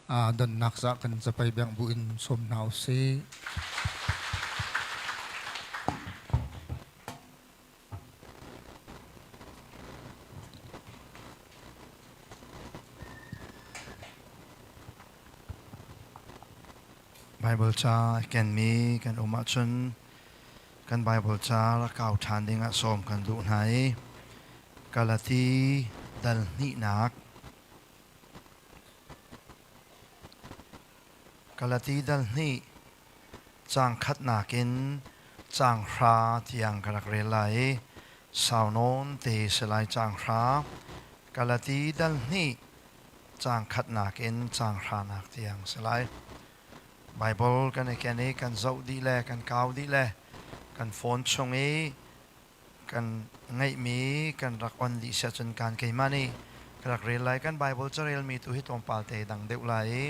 Donnak za kan capai beng bu in sawm hna usih. Baibal ca kenmi kan um ahcun kan Baibal ca rak kau ṭhan dingah sawm kan duh hna i Galati dal hnihnak Galati dal hnih caang khatnak in caang hra tiang ka rak rel lai i sau nawn te si lai caang hra Galati dal hnih caang khatnak in caang hranak tiang si lai. Baibal kan i ken i kan zoh dih le kan kau dih le kan phone chung i kan ngeihmi kan rak on dih siah cun kan keimah nih ka rak rel lai. Kan Baibal carelmi tu hi tlawmpal te dang deuh lai i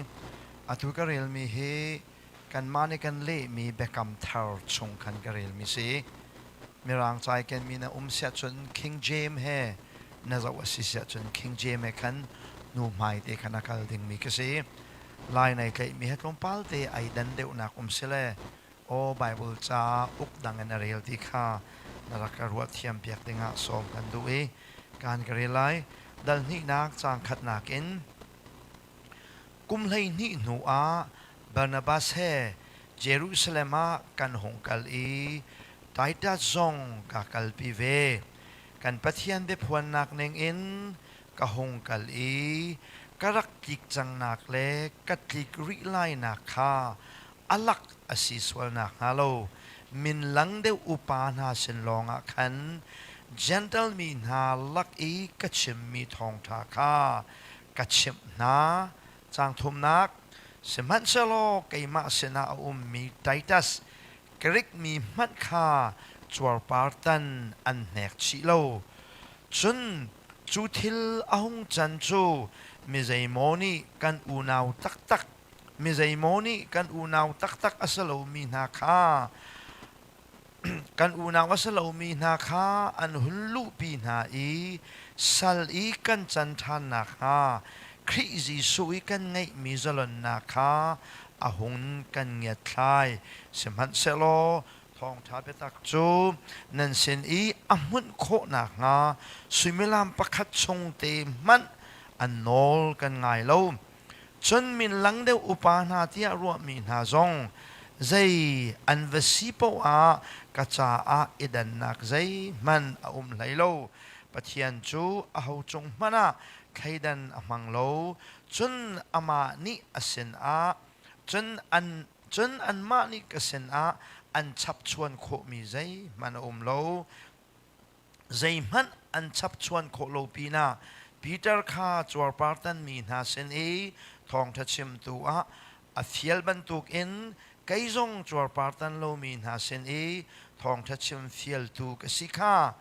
atu ka relmi hi kanmah nih kan lehmi Biakam Thar chung khan ka relmi si. Mirang ca i kenmi na um siah cun King James he na zoh a si siah cun King James he khan nu hmai te khan a kal dingmi ka si. Lai nai tlaihmi he tlawmpal te ai dan deuhnak um si le aw Bible ca uk dang in a rel ti kha na rak ka ruah thiam piak dingah sawm kan duh i kan ka rel lai. Dal hnihnak caang khatnak in kum 12 hnu ah Barnabas he Jerusalem ah kan hung kal i Titus zong ka kalpi ve. Kan Pathian biaphuannak ningin ka hung kal i ka rak tlik cangnak le ka tlik rih lainak kha a lak a si sual nakhnga lo min lang deuh upa hna sin lawngah khan Gentle mi hna lak i ka chimmi thawngṭha kha ka chimh hna. Caang thumnak, sihmanhsehlaw keimah sinah a ummi Titus, Grik mi hmanh kha cuarpar tan an hnek chih lo. Cun cu thil a hung can cu mi zeimaw nih kan unau taktak mi zeimaw nih kan unau taktak a si lomi hna kha kan unau a si lomi hna kha an hun luhpi hna i sal i kan can ṭhan nakhnga Khrih Jesuh i kan ngeihmi zalonnak kha a hun kan ngiatthlai. Sihmanhsehlaw thawngṭha biatak cu nan sin i a hmunh khawh nakhnga suimilam pakhat chung te hmanh an nawl kan ngai lo. Cun minlang deuh upa hna tiah ruahmi hna zong zei an va si paoh ah ka caah i dannak zeihmanh a um hlei lo. Pathian cu aho cung hmanh ah thleidan a hmang lo. Cun amah nih a sinah cun an cun anmah nih ka sinah an chapchuan khawhmi zeihmanh a um lo. Zeihmanh an chapchuan khawh lo pinah Peter kha cuarpartanmi hna sin i thawngṭha chimtu ah a fial bantukin kei zong cuarpartan lomi hna sin i thawngṭha chim fialtu ka si kha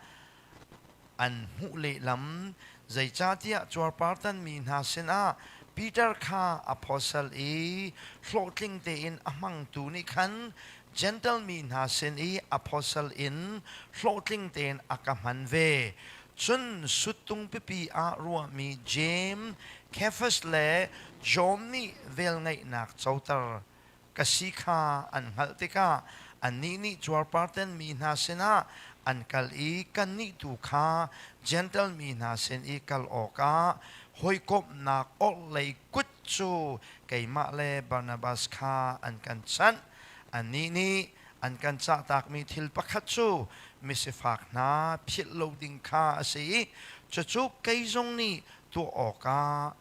an hmuh lehlam. Zeicahtiah cuarpartanmi hna sinah Peter kha apostle i hlawhtling tein a hmangtu nih khan Gentle mi hna sin i apostle in hlawhtling tein a ka hman ve. Cun suttung pipi ah ruahmi Jeim, Kefas le John nih velngeihnak coter ka si kha an hngalh tikah annih nih cuarparten mi hna sinah an kal i kannih tu kha Gentle mi hna sin i kal awkah hawikomhnak orhlei kut cu keimah le Barnabas kha an kan chanh. Annih nih an kan cahtakmi thil pakhat cu misifak hna philh lo ding kha a si i cucu kei zong nih tuah awkah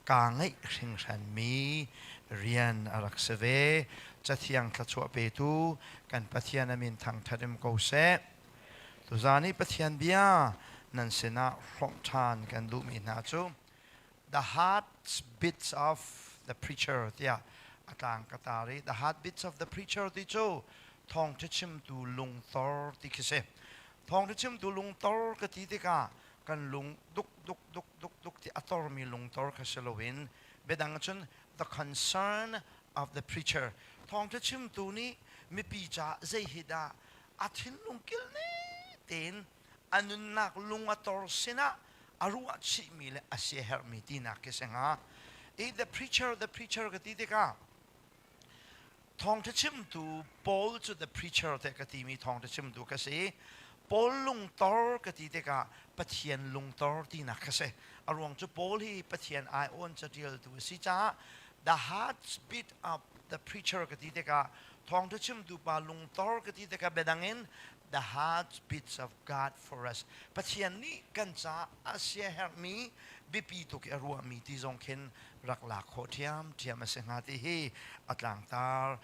kaa ngeih hringhranmi rian a rak si ve. Cathiang thluachuah petu kan Pathian a min thangṭhat um ko seh. Tuzaan i Pathian bia nan sinah hrawmh ṭhan kan duhmi hna cu The Heartbeats of the Preacher tiah a tlang ka tar i The Heartbeats of the Preacher ti cu thawngṭha chimtu lungtor ti khi si. Thawngṭha chimtu lungtor ka ti tikah kan lung duk duk duk duk duk ti a tormi lungtor kha si loin biadang cun the concern of the preacher thawngṭha chimtu nih mipi caah zei hi dah a thinlung kilne tein a nunnak lung a tor sinah a ruah chihmi le a siaherhmi tinak khi si hnga. I the preacher the preacher ka ti tikah thawngṭha chimtu Paul cu the preacher te ka timi thawngṭha chimtu ka si. Paul lungtor ka ti tikah Pathian lungtor tinak ka si. A ruang cu Paul hi Pathian aiawn caṭialtu a si caah the heartbeat of the preacher ka ti tikah thawngṭha chimtu pa lungtor ka ti tikah biadang in the heartbeats of God for us. Pathian nih kan caah a siaherhmi biapi tuk i a ruahmi ti zong khin rak lak khawh ṭhiamṭhiam a si hnga ti hi a tlangtar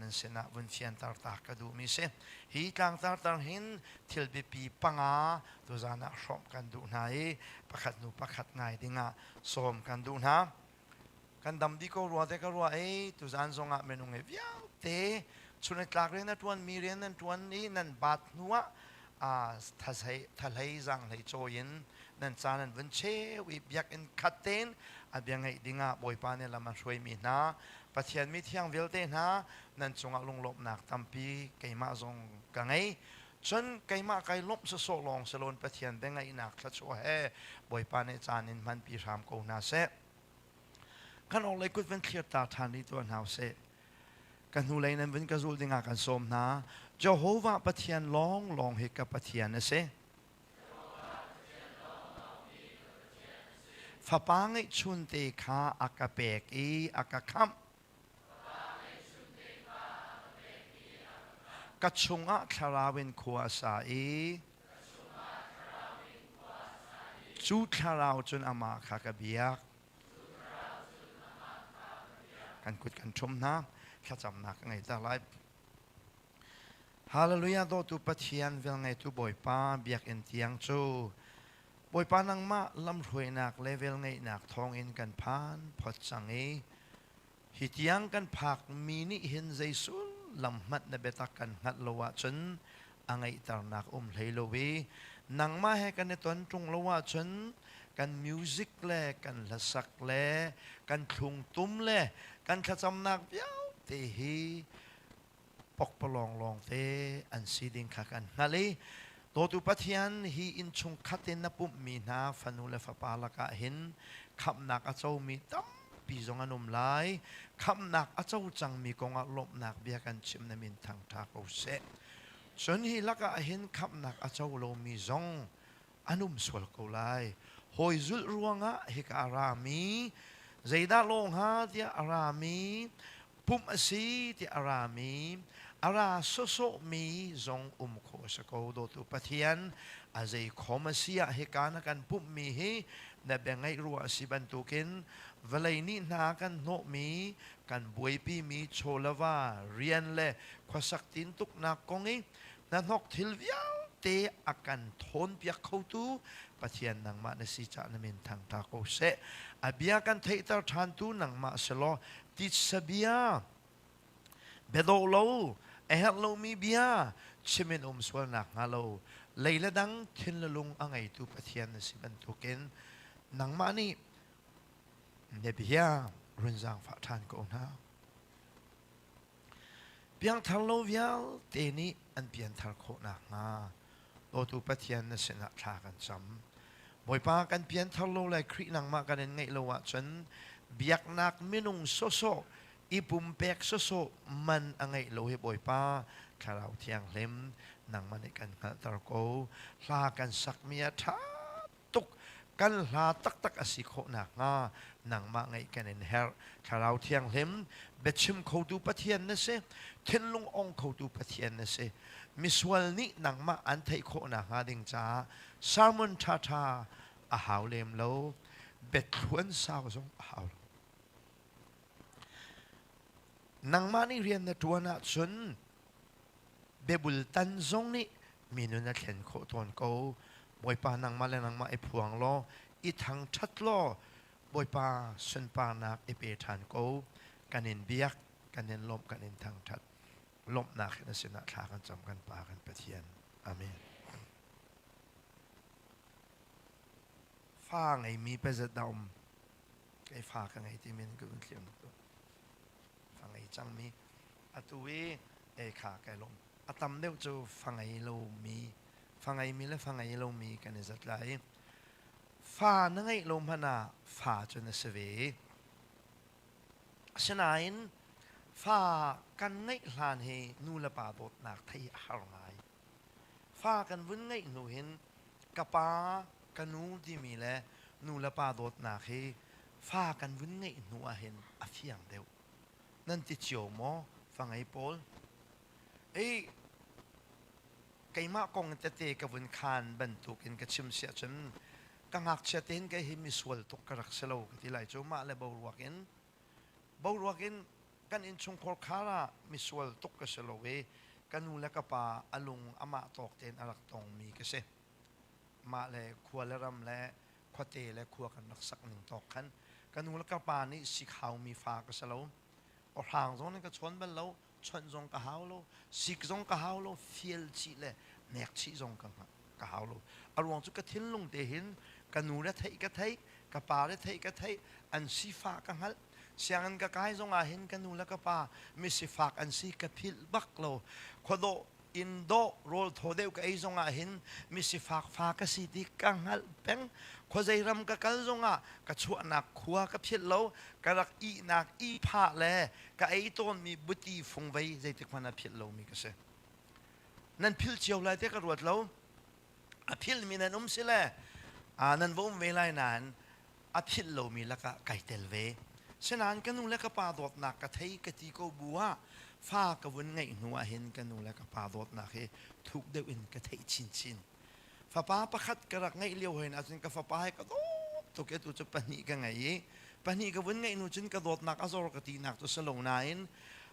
nan sinah vun fianter ta ka duhmi si. Hi tlangtar tar hin thil biapi panga tuzan ah hrawmh kan duh hna i pakhat hnu pakhat ngai dingah sawm kan duh hna. Kan dam dih ko rua te ka ruah i tuzan zongah minung he vialte chun i tlak rian a ṭuanmi rian nan ṭuan i nan baat hnuah thahlei zaanghlei cawi in nan ca nan vun cheu i biakinn khat tein a bia ngaih dingah Bawipa nih lam a hruaimi hna Pathian mi thiang vialte hna nan cungah lunglawmhnak tampi keimah zong ka ngei. Cun keimah kai lawmh sawsawh lawng si loin Pathian biangaihnak thluachuah he Bawipa nih caan in hmanpi hram ko hna seh. Kan orhlei kut van thlir ta ṭhan rih tuah hna usih. Ka hnulei nan vun ka zulh dingah kan sawm hna. Jehovah Pathian lawnglawng hi ka Pathian a si. Fapa ngeihchunte kha a ka pek i a ka khamh. Ka chungah thlarau in khua a sa i cu thlarau cun amah kha ka biak. Kan kut kan ṭhum hna, thlacamnak ka ngei ta lai. Hallelujah dawtu Pathian velngeitu Bawipa biakinn tiang cu Bawipa nangmah lamhruainak le velngeihnak thawngin kan phan phot cang i Hi tiang kan phakmi nih hin zei sullam hmanh na biatak kan hngalh lo ahcun a ngeihternak um hlei lo i nangmah he kan i ton ṭung lo ahcun kan music le kan hlasak le kan thlungtum le kan thlacamnak vialte hi pokpalawng lawngte an si ding kha kan hngalh i dawtu Pathian hi innchung khat in na pumhmi hna fanu le fapa lakah hin khamhnak a comi tampi zong an um lai. Khamhnak a co cangmi kongah lawmhnak bia kan chim na min thangṭha ko seh. Cun hi lakah hin khamhnak a co lomi zong an um sual ko lai. Hawi zulh ruangah hika a rami, zeidah lawng hnga tiah a rami, pumh a si tiah a rami, a ra sawsawhmi zong um khawh a si ko. Dawtu Pathian, a zei khom a si ah hika na kan pumhmi hi na bia ngaih ruah a si bantukin vawlei nih hna kan hnawhmi, kan buaipimi chaw le va, rian le khuasak tintuknak kong i hnahnok thil vialte a kan thawnpiak khotu Pathian nangmah na si cah na min thangṭha ko seh. A bia kan theihter ṭhantu nangmah si law titsa bia biadawh lo a herh lomi bia chim in um sual nakhnga lo lei le dang thin le lung a ngeitu Pathian na si bantukin nangmah nih na bia run zaangfah ṭhan ko hna. Piangthar lo vialte nih an pianthar khawh nakhnga dawtu Pathian na sinah thla kan cam. Bawipa kan pianthar lo le Khrih nangmah kan in ngeih lo ahcun biaknak minung sawsawh i pumpek sawsawh man a ngeih lo hi Bawipa Thlarau Thianghlim nangmah nih kan hngalhter ko. Hla kan sakmi a ṭha tuk kan hla taktak a si khawh nakhnga nangmah ngeih kan in herh. Thlarau Thianghlim biachim khotu Pathian na si, thinlung ong khotu Pathian na si. Misual nih nangmah an theih khawh nakhnga ding caah sermon ṭhaṭha a hau lem lo, biathluan sau zong a hau lo. Nangmah nih rian na ṭuan ahcun biabul tan zong nih mi nun a thlen khawh tawn ko. Bawipa nangmah le nangmah i phuang law i thangṭhat law Bawipa sunparnak i pe ṭhan ko. Kan in biak, kan in lawmh, kan in thangṭhat. Lawmhnak hi na sinah thla kan cam kan Pa kan Pathian. Amen. Fa ngeimi pezet dah um? Kei fa ka ngei ti min ka vun thliam tu. Fa ngei cangmi atu i ei kha kai lawm. A tam deuh cu fa ngei lomi, fa ngeimi le fa ngei lomi kan i zat lai. Fa na ngeih lo hmanh ah fa cu na si ve. Asinain fa kan ngeih hlan hi nu le pa dawtnak theih a har ngai. Fa kan vun ngeih hnu hin ka pa, ka nu timi le nu le pa dawtnak hi fa kan vun ngeih hnu ahhin a fiang deuh. Nan ti cio maw fa ngei pawl? Ei keimah kong tete ka vun khaan bantukin ka chim siah cun ka ngakchia tein kei hi misual tuk ka rak si lo ka ti lai cu mah le boruak in boruak in kan innchungkhar khar ah misual tuk ka si lo i ka nu le ka pa a lung amah tawk tein a rak tongmi ka si mah le khua le ram le khuate le khua kan rak sak ning tawk khan ka nu le ka pa nih sikhaumi fa ka si lo awhrang zong nih ka chawn bal lo chawnh zong ka hau lo sik zong ka hau lo fial chih le nek chih zong ka ka hau lo a ruang cu ka thinlung te hin ka nu le theih ka theih ka pa le theih ka theih an sifah ka hngalh sianginn ka kai zong ah hin ka nu le ka pa misifak an si ka philh bak lo khuadawh inn dawh rawl thaw deuh ka ei zong ah hin misifak fa ka si ti ka hngalh peng khuazei ram ka kal zong ah ka chuahnak khua ka philh lo ka rak ihnak ihphah le ka ei tawnmi buti fungvei zeitik hmanh ah philh lomi ka si nan philh cio lai te ka ruat lo a philhmi nan um si le nan va um ve lai nain a philh lomi lakah kai tel ve. Sinain ka nu le ka pa dawtnak ka thei ka ti ko bu ah fa ka vun ngeih hnu ah hin ka nu le ka pa dawtnak hi thuk deuh in ka theih chinchin. Fapa pakhat ka rak ngeih lio hin ahcun ka fapa hi ka dawt tuk i tu cu pahnih ka ngei i pahnih ka vun ngeih hnu cun ka dawtnak a zor ka tinak cu si lo nain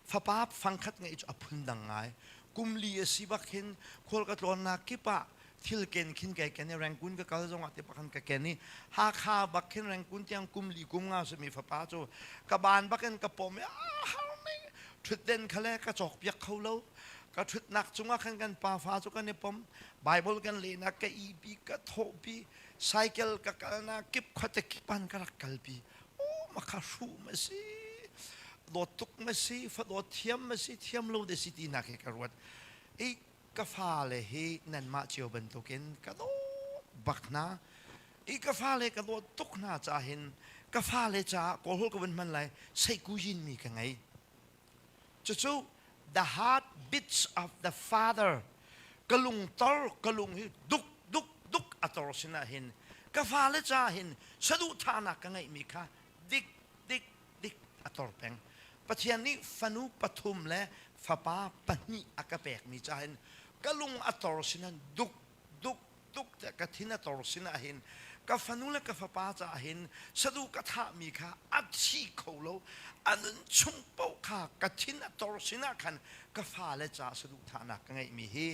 fapa fangkhat ngeih cu a phundang ngai. Kum li a si bak hin khual ka tlawnnak kip ah thil ken khin kai ken i Rangoon ka kal zongah te pakhan ka ken i Hakha bak khin Rangoon tiang kum li kum nga simi fapa cu ka ban bakin ka pom i thutden khale ka cawk piak kho lo ka thutnak cungah khan kan pa fa cu kan i pom Bible kan lehnak ka ipi ka thawhpi cycle ka kalnak kip khuate kipan ka rak kalpi o makha hru ma si dawt tuk ma si fa dawt thiam ma si thiam lo de si ti nak he ka ruat i ka fale hi nanmah cio bantukin ka dawt bak hna i ka fale ka dawt tuk hna caah hin ka fale caah kawlhawl ka vun hman lai seikuyin mi ka ngei cucu the heart beats of the father ka lung tor ka lung hi duk duk duk a tor sinah hin ka fale caah hin saduhthahnak ka ngeihmi kha dik dik dik a tor peng. Pathian nih fanu pathum le fapa pahnih a ka pekmi ca hin ka lung a tor sinan duk duk duk tiah ka thin a tor sinah hin ka fanu le ka fapa caah hin sadu ka thahmi kha a thi kho lo a nun chung paoh kha ka thin a tor sinah khan ka fale ca saduhthahnak ka ngeihmi hi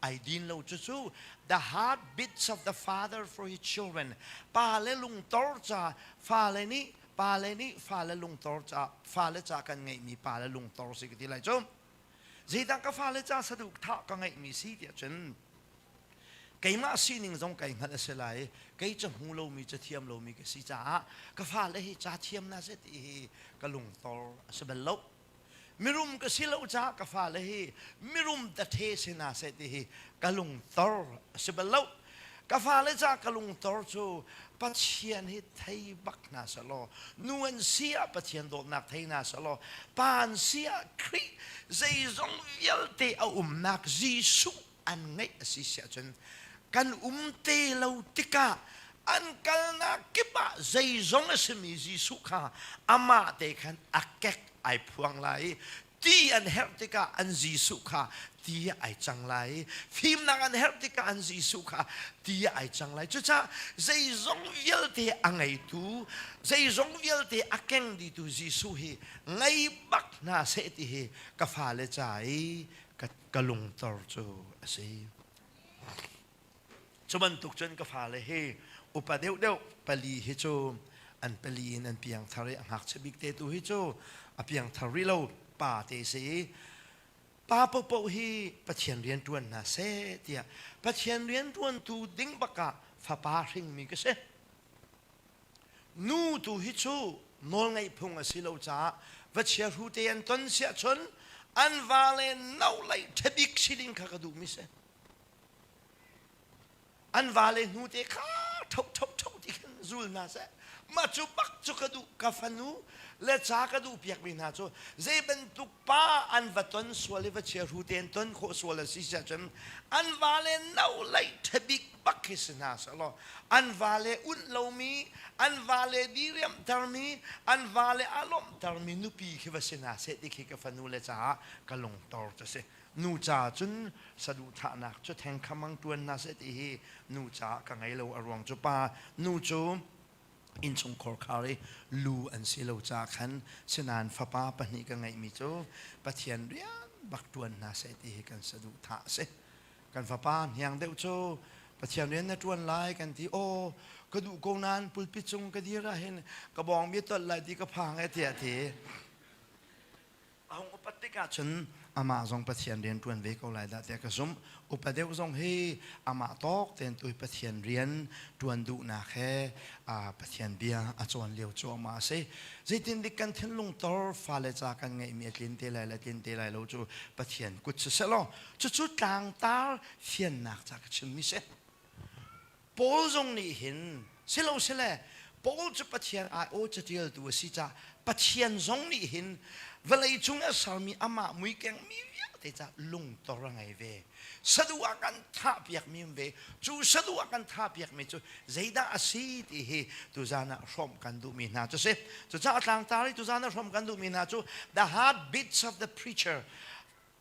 ai din lo cucu the heart beats of the father for his children pa le lungtor ca fale nih pale nih fale lungtor ca fale ca kan ngeihmi pale lungtor si ka ti lai cu zeidah ka fale ca saduhthah ka ngeihmi si tiah cun keimah sining zong kai hngalh a si lai kei ca hmu lomi ca thiam lomi ka si caah ka fale hi ca thiam na se ti hi ka lungtor a si bal lo mirum ka si lo caah ka fale hi mirum tathe si hna seh ti hi ka lungtor a si bal lo ka fale ca ka lungtor cu Pathian hi thei bak hna selaw nu an si ah Pathian dawtnak thei hna selaw pa an si ah Khrih zeizong vialte a umnak Jesuh an ngeih a si siah cun kan um te lo tikah an kalnak kip ah zeizong a simi Jesuh kha amah te khan a kek ai phuang lai i ti an herh tikah an Jesuh kha ti ai cang lai i fimnak an herh tikah an Jesuh kha ti ai cang lai cucaah zeizong vialte a ngeitu zeizong vialte a keng ditu Jesuh hi ngei bak hna seh ti hi ka fale ca i ka lungtor cu a si. Cu bantuk cun ka fale hi upa deuhdeuh pali hi cu an pali in an piangthar i a ngakchia bik te tu hi cu a piangthar rih lo pa te si i pa paohpaoh hi Pathian rian ṭuan hna seh tiah Pathian rian ṭuantu ding bakah fapa hringmi ka si. Nu tu hi cu nawlngaih phung a si lo caah va chiahru te an ton siah cun an vale no lei ṭhabik si ding kha ka duhmi si. An vale hnu te kha ṭho ṭho ṭho ti khin zul hna seh. Mah cu bak cu ka duh ka fanu le ca ka duh piakmi hna cu zei bantuk pa an va ton sual i va chiahru tein ton khawh sual a si ahcun an vale no leih ṭhabik bak khi si hna sehlaw an vale unh lomi an vale diriamhtermi an vale a lawmhtermi nupi khi va si hna seh ti khi ka fanu le caah ka lungtor cu si nu ca cun saduhthahnak cu thengkhamang ṭuan hna seh ti hi nu caah ka ngei lo a ruang cu pa nu cu innchungkhar khar i lu an si lo ca khan sinain fapa pahnih ka ngeihmi cu Pathian rian bak ṭuan hna seh ti hi kan saduhthah a si. Kan fapa hniang deuh cu Pathian rian na ṭuan lai kan ti aw ka duh ko nain pulpit cung ka dir ah hin ka bawng mi tolh lai ti ka phang e tiah ti. A hung upat tikah cun amah zong Pathian rian ṭuan ve ko lai dah tiah ka zumh. Upa deuh zong hi amah tawk tein tu Pathian rian ṭuan duhnak he Pathian bia a cawn lio cuahmah a si. Zeitindik kan thinlung tor fale ca kan ngeihmi a tlin te lai le tlin te lai lo cu Pathian kut si seh law cucu tlangtar fiannak ca ka chimmi si. Paul zong nih hin silo sile Paul cu Pathian ai-aw catialtu a si caah Pathian zong nih hin vawlei cung a sermi amah muikeng mi vialte ca lungtor a ngei ve. Saduh ah kan thahpiakmi um ve. Cu saduh ah kan thahpiakmi cu zeidah a si ti hi tuzan ah hrawmh kan duhmi hna cu si. Cucaah tlangtar i tuzan ah hrawmh kan duhmi hna cu the heartbeats of the preacher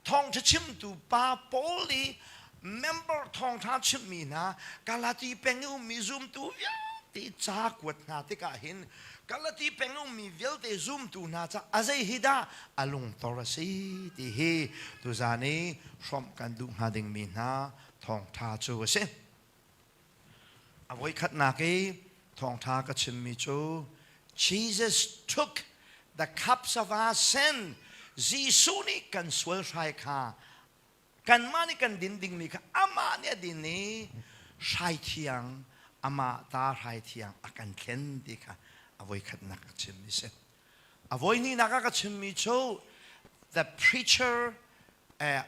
Thawngṭha chimtu pa Paul i member thawngṭha chimhmi hna Galati peng i ummi zumtu vialte ca kuat hna tikah hin Galati peng i ummi vialte zumtu hna ca a zei hi dah a lungtor a si ti hi tuzan i hrawmh kan duh hnga dingmi hna thawngṭha cu a si. A voikhatnak i thawngṭha ka chimmi cu Jesus took the cups of our sin. Jesuh nih kan sual hrai kha kanmah nih kan din dingmi kha amah nih a din i hrai thiang amah ta hrai thiang a kan thlen ti kha a voikhatnak ka chimmi si. A voihnihnak ah ka chimmi cu the preacher eh,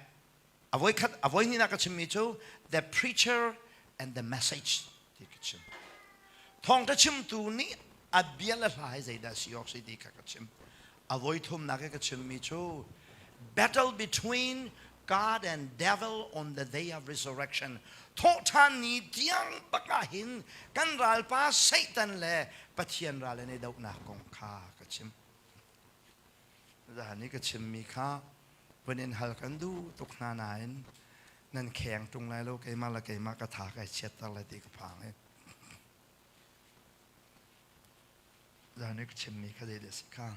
A voikhat a voihnihnak ka chimmi cu the preacher and the message ti ka chim. Thawngṭha chimtu nih a bia le hla hi zeidah si awk si ti kha ka chim. A voithumnak i ka chimmi cu battle between God and devil on the day of resurrection. Thawhṭhan ni tiang bak ah hin kan ralpa Satan le Pathian ral an i dohnak kong kha ka chim. Zahan i ka chimmi kha vun in hal kan duh tuk hna nain nan kheng ṭung lai lo keimah le keimah ka tha kai chiatter lai ti ka phang i zahan i ka chimmi kha zeidah a si kha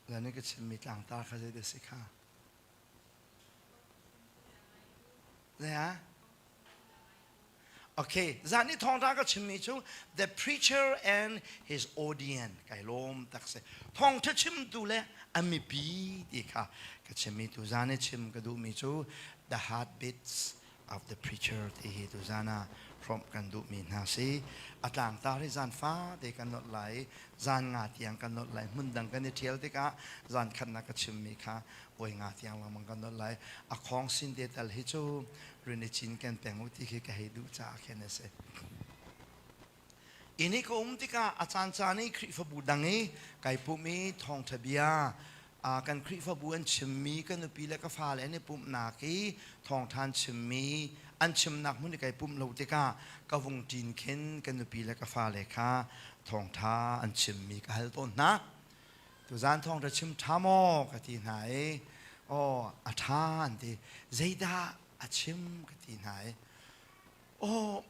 zahan i ka chimmi tlangtar kha zeidah a si kha Zei ah? Okay, zan i thawngṭha ka chimmi cu the preacher and his audience kai lawm tak si. Thawngṭha chimtu le a mipi ti kha ka chimmi tu zan i chim ka duhmi cu the heartbeats of the preacher ti hi tu zan ah hrawmh kan duhmi hna si. A tlangtar hi zan fate kan nolh lai, zan nga tiang kan nolh lai, hmun dang kan i ṭhial tikah zan khatnak ka chimmi kha oi nga tiang lengmang kan nolh lai. A khawng sin te tal hi cu rin i cinken peng u ti khi ka hei duh caah khin a si. Inn i ka um tikah a caancaan i Khrihfabu dang i kai pumh i thawngṭha bia kan Khrihfabu an chimmi ka nupi le ka fale an i pumhnak i thawngṭha an chimmi an chimnak hmun i kai pumh lo tikah ka vung ṭin khin ka nupi le ka fale kha thawngṭha an chimmi ka hal tawn hna. Tuzaan thawngṭha chim ṭha maw ka ti hna i aw a ṭha an ti. Zeidah a chim ka ti hna i aw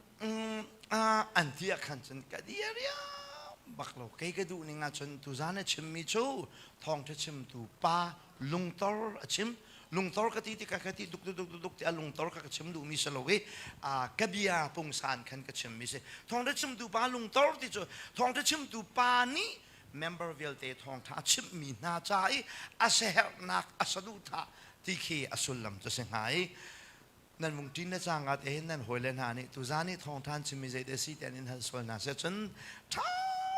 an ti ah khan cun ka diriam bak lo. Kei ka duh ning ahcun tuzaan a chimmi cu thawngṭha chimtu pa lungtor a chim. Lungtor ka ti tikah ka ti duk duk duk duk ti a lungtor ka ka chim duhmi si lo i ka bia pungsan khan ka chimmi si. Thawngṭha chimtu pa lungtor ti cu thawngṭha chimtu pa nih member vialte thawngṭha a chimhmi hna ca i a siaherhnak a saduhthah ti khi a sullam cu si hnga i nan vung ṭin le cangka te hin nan hawile hna nih tuzaan i thawngṭha an chimmi zei te si ti an in hal sual hna seh cun ṭha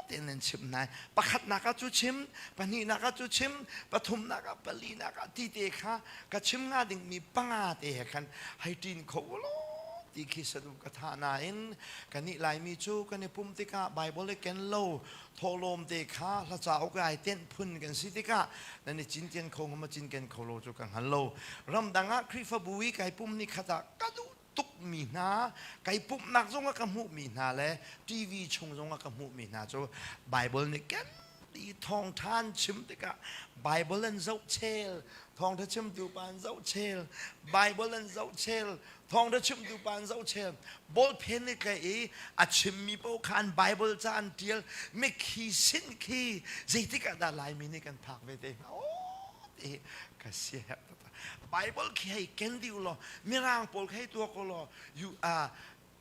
tein nan chimh hna pakhatnak ah cu chim pahnihnak ah cu chim pathumnak ah palinak ah ti te kha ka chim hnga dingmi panga te he khan hei ṭin kho law. Ti khi sadu ka thah nain kannih Laimi cu kan i pum tikah Bible i ken lo thawhlawm te kha hla cauk ai tenh phun kan si tikah nan i cinken kho hnga maw cinken kho lo cu ka hngal lo. Ramdang ah Khrihfabu i kai pum ni khat ah ka duh tukmi hna kai pumhnak zong ah ka hmuhmi hna le TV chung zong ah ka hmuhmi hna cu Bible nih ken ti thawngṭha chim tikah Bible an zoh chel thawngṭha chimtu pa an zoh chel Bible an zoh chel thawngṭha chimtu pa an zoh chel ballpen i tlaih i a chimmi paoh kha an Bible ca an ṭial mikhi sin khi zeitik ah dah Laimi nih kan phak ve te hnga aw ti ka siaherh Bible khi hei ken dih law mirang pawl khi hei tuah ko law you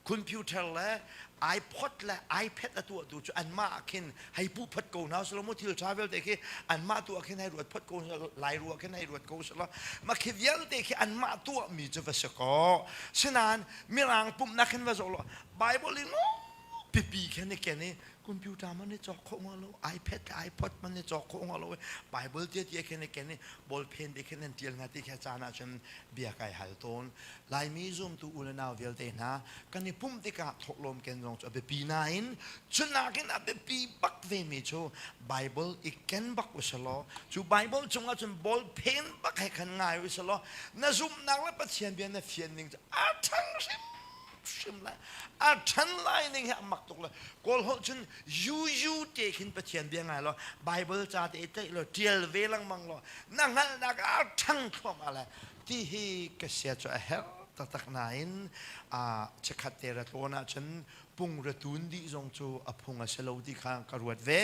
computer le iPod le iPad a tuahtu cu anmah ah khin hei puh phot ko hna selaw mu thil ṭha vialte khi anmah tuah khin hei ruat phot ko lai rua khin hei ruat ko selaw mah khi vialte khi anmah tuahmi cu va si kaw sinain mirang pumhnak khin va zoh law Bible in pipi khin i ken i computer man i cawk khawh hnga lo iPad le iPod man i cawk khawh hnga lo Bible tia tia khin i ken i ballpen te khin an ṭial hna ti kha caan ah cun bia kai hal tawn Laimi zumtu u le nau vialte hna kan i pumh tikah thawhlawm ken zong cu a biapi nain cu nakin a biapi bak vemi cu Bible i ken bak usalaw cu Bible cungah cun ballpen bak he khan ngai usalaw na zumhnak le Pathian bia na fian ning cu a ṭhang hrim hrim lai a ṭhan lai ning hi a mak tuk le kawl holh cun yu yu te khin Pathian bia ngai law Bible ca te i tlaih law ṭial ve lengmang law na hngalhnak a ṭhang thluahmah lai ti hi ka sia cu a herh taktak nain chikkhat te ra tlawn ahcun pung ra tun dih zong cu a phung a si lo ti kha ka ruat ve.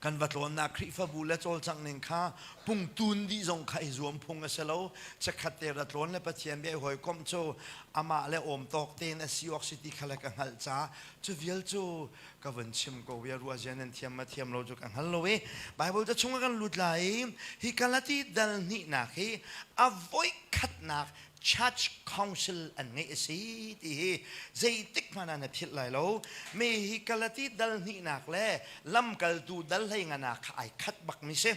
Kan va tlawnnak Khrihfabu le cawlcangh ning kha pung tun dih zong kha i zuam phung a si lo. Chikkhat te ra tlawn le Pathian bia i hawikomh cu amah le awm tawk tein a si awk si ti kha le ka hngalh caah cu vial cu ka vun chim ko bia ruah zia nan thiam ma thiam lo cu ka hngal lo i Bible ca chung ah kan lut lai i hi Galati dal hnihnak hi a voikhatnak church council an ngeih a si ti hi zeitik hmanh ah na philh lai lo me hi Galati dal hnihnak le lamkaltu dal hlei nganak kha ai khat bak mi si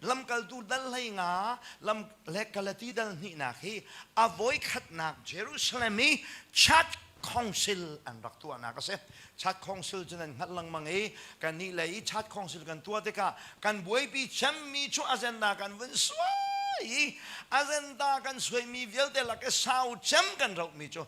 lamkaltu dal hlei nga lam le Galati dal hnihnak hi a voikhatnak Jerusalem i church council an rak tuahnak a si. Church council cu nan hngalh lengmang i kannih lei i church council kan tuah tikah kan buaipi cemmi cu agenda kan vun suai i agenda kan suaimi vialte lak i sau cem kan rohmi cu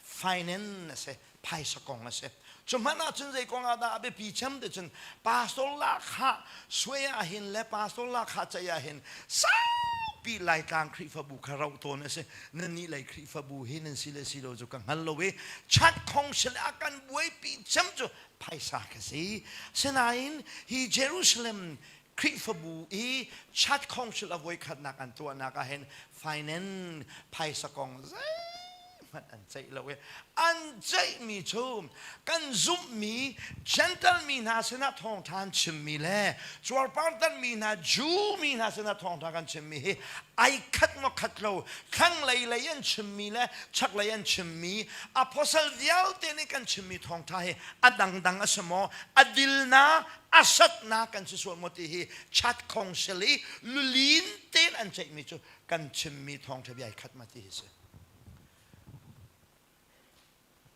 finance a si, phaisa kong a si. Cu hmanh ahcun zei kong ah dah a biapi cem ti cun pastor lahkhah suai ah hin le pastor lahkhah ceih ah hin saupi Laitlang Khrihfabu kha roh tawn a si. Nannih lei Khrihfabu hi nan si le si lo cu ka hngal lo i church council a kan buaipi cem cu phaisa ka si. Sinain hi Jerusalem Khrihfabu i church council a voikhatnak an tuahnak ah hin finance phaisa kong zeihmanh an ceih lo i an ceihmi cu kan zumhmi Gentle mi hna sinah thawngṭha an chimmi le cuarpartan mi hna Jew mi hna sinah thawngṭha kan chimmi hi ai khat maw khat lo thlanglei lei an chimmi le chaklei an chimmi apostle vialte nih kan chimmi thawngṭha hi a dangdang a si maw a dilna a satna kan si sual maw ti hi chat council i lulin tein an ceihmi cu kan chimmi thawngṭha bia ai khat ma ti hi si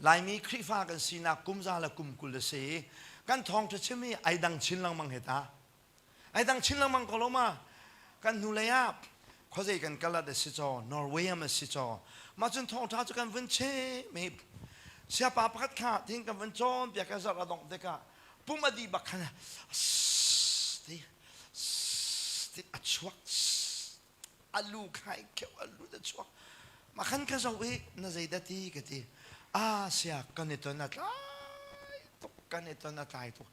Laimi Khrihfa kan sinak kum za le kum 20 a si i kan thawngṭha chim hi ai dang chin lengmang he ta. Ai dang chin lengmang ko lo ma. Kan hnulei ah khuazei kan kal ah si caw Norway am a si caw mah cun thawngṭha cu kan vun chim i siapa pakhat kha tin kan vun cawnpiak ka zarh a dongh tikah pum a dih bak khan ti ti a chuak a lu khai kheu a lu da chuak ma khan ka zoh i na zei dah ti ka ti a sia kan i ton a tlai tuk kan i ton a tlai tuk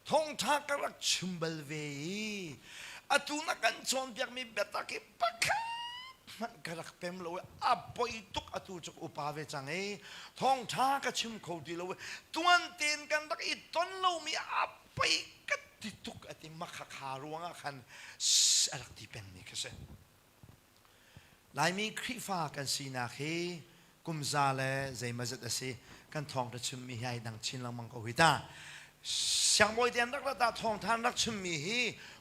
thawngtha ka rak chim bal ve i atu na kan cawnpiakmi biatak hi pakhat hmanh ka rak pem lo i a poi tuk atu cu upa ve cang i thawngtha ka chim kho ti lo i tuan tein kan rak i ton lomi a poi ka ti tuk a ti makhakha ruangah khan a rak ti pengmi kha si. Laimi Khrihfa kan sinak hi kumza le zeimazat a si kan thawngtha chimmi hi ai dang chin lengmang ko hi ta. Siangbawi te an rak rat ah thawngtha an rak chimmi hi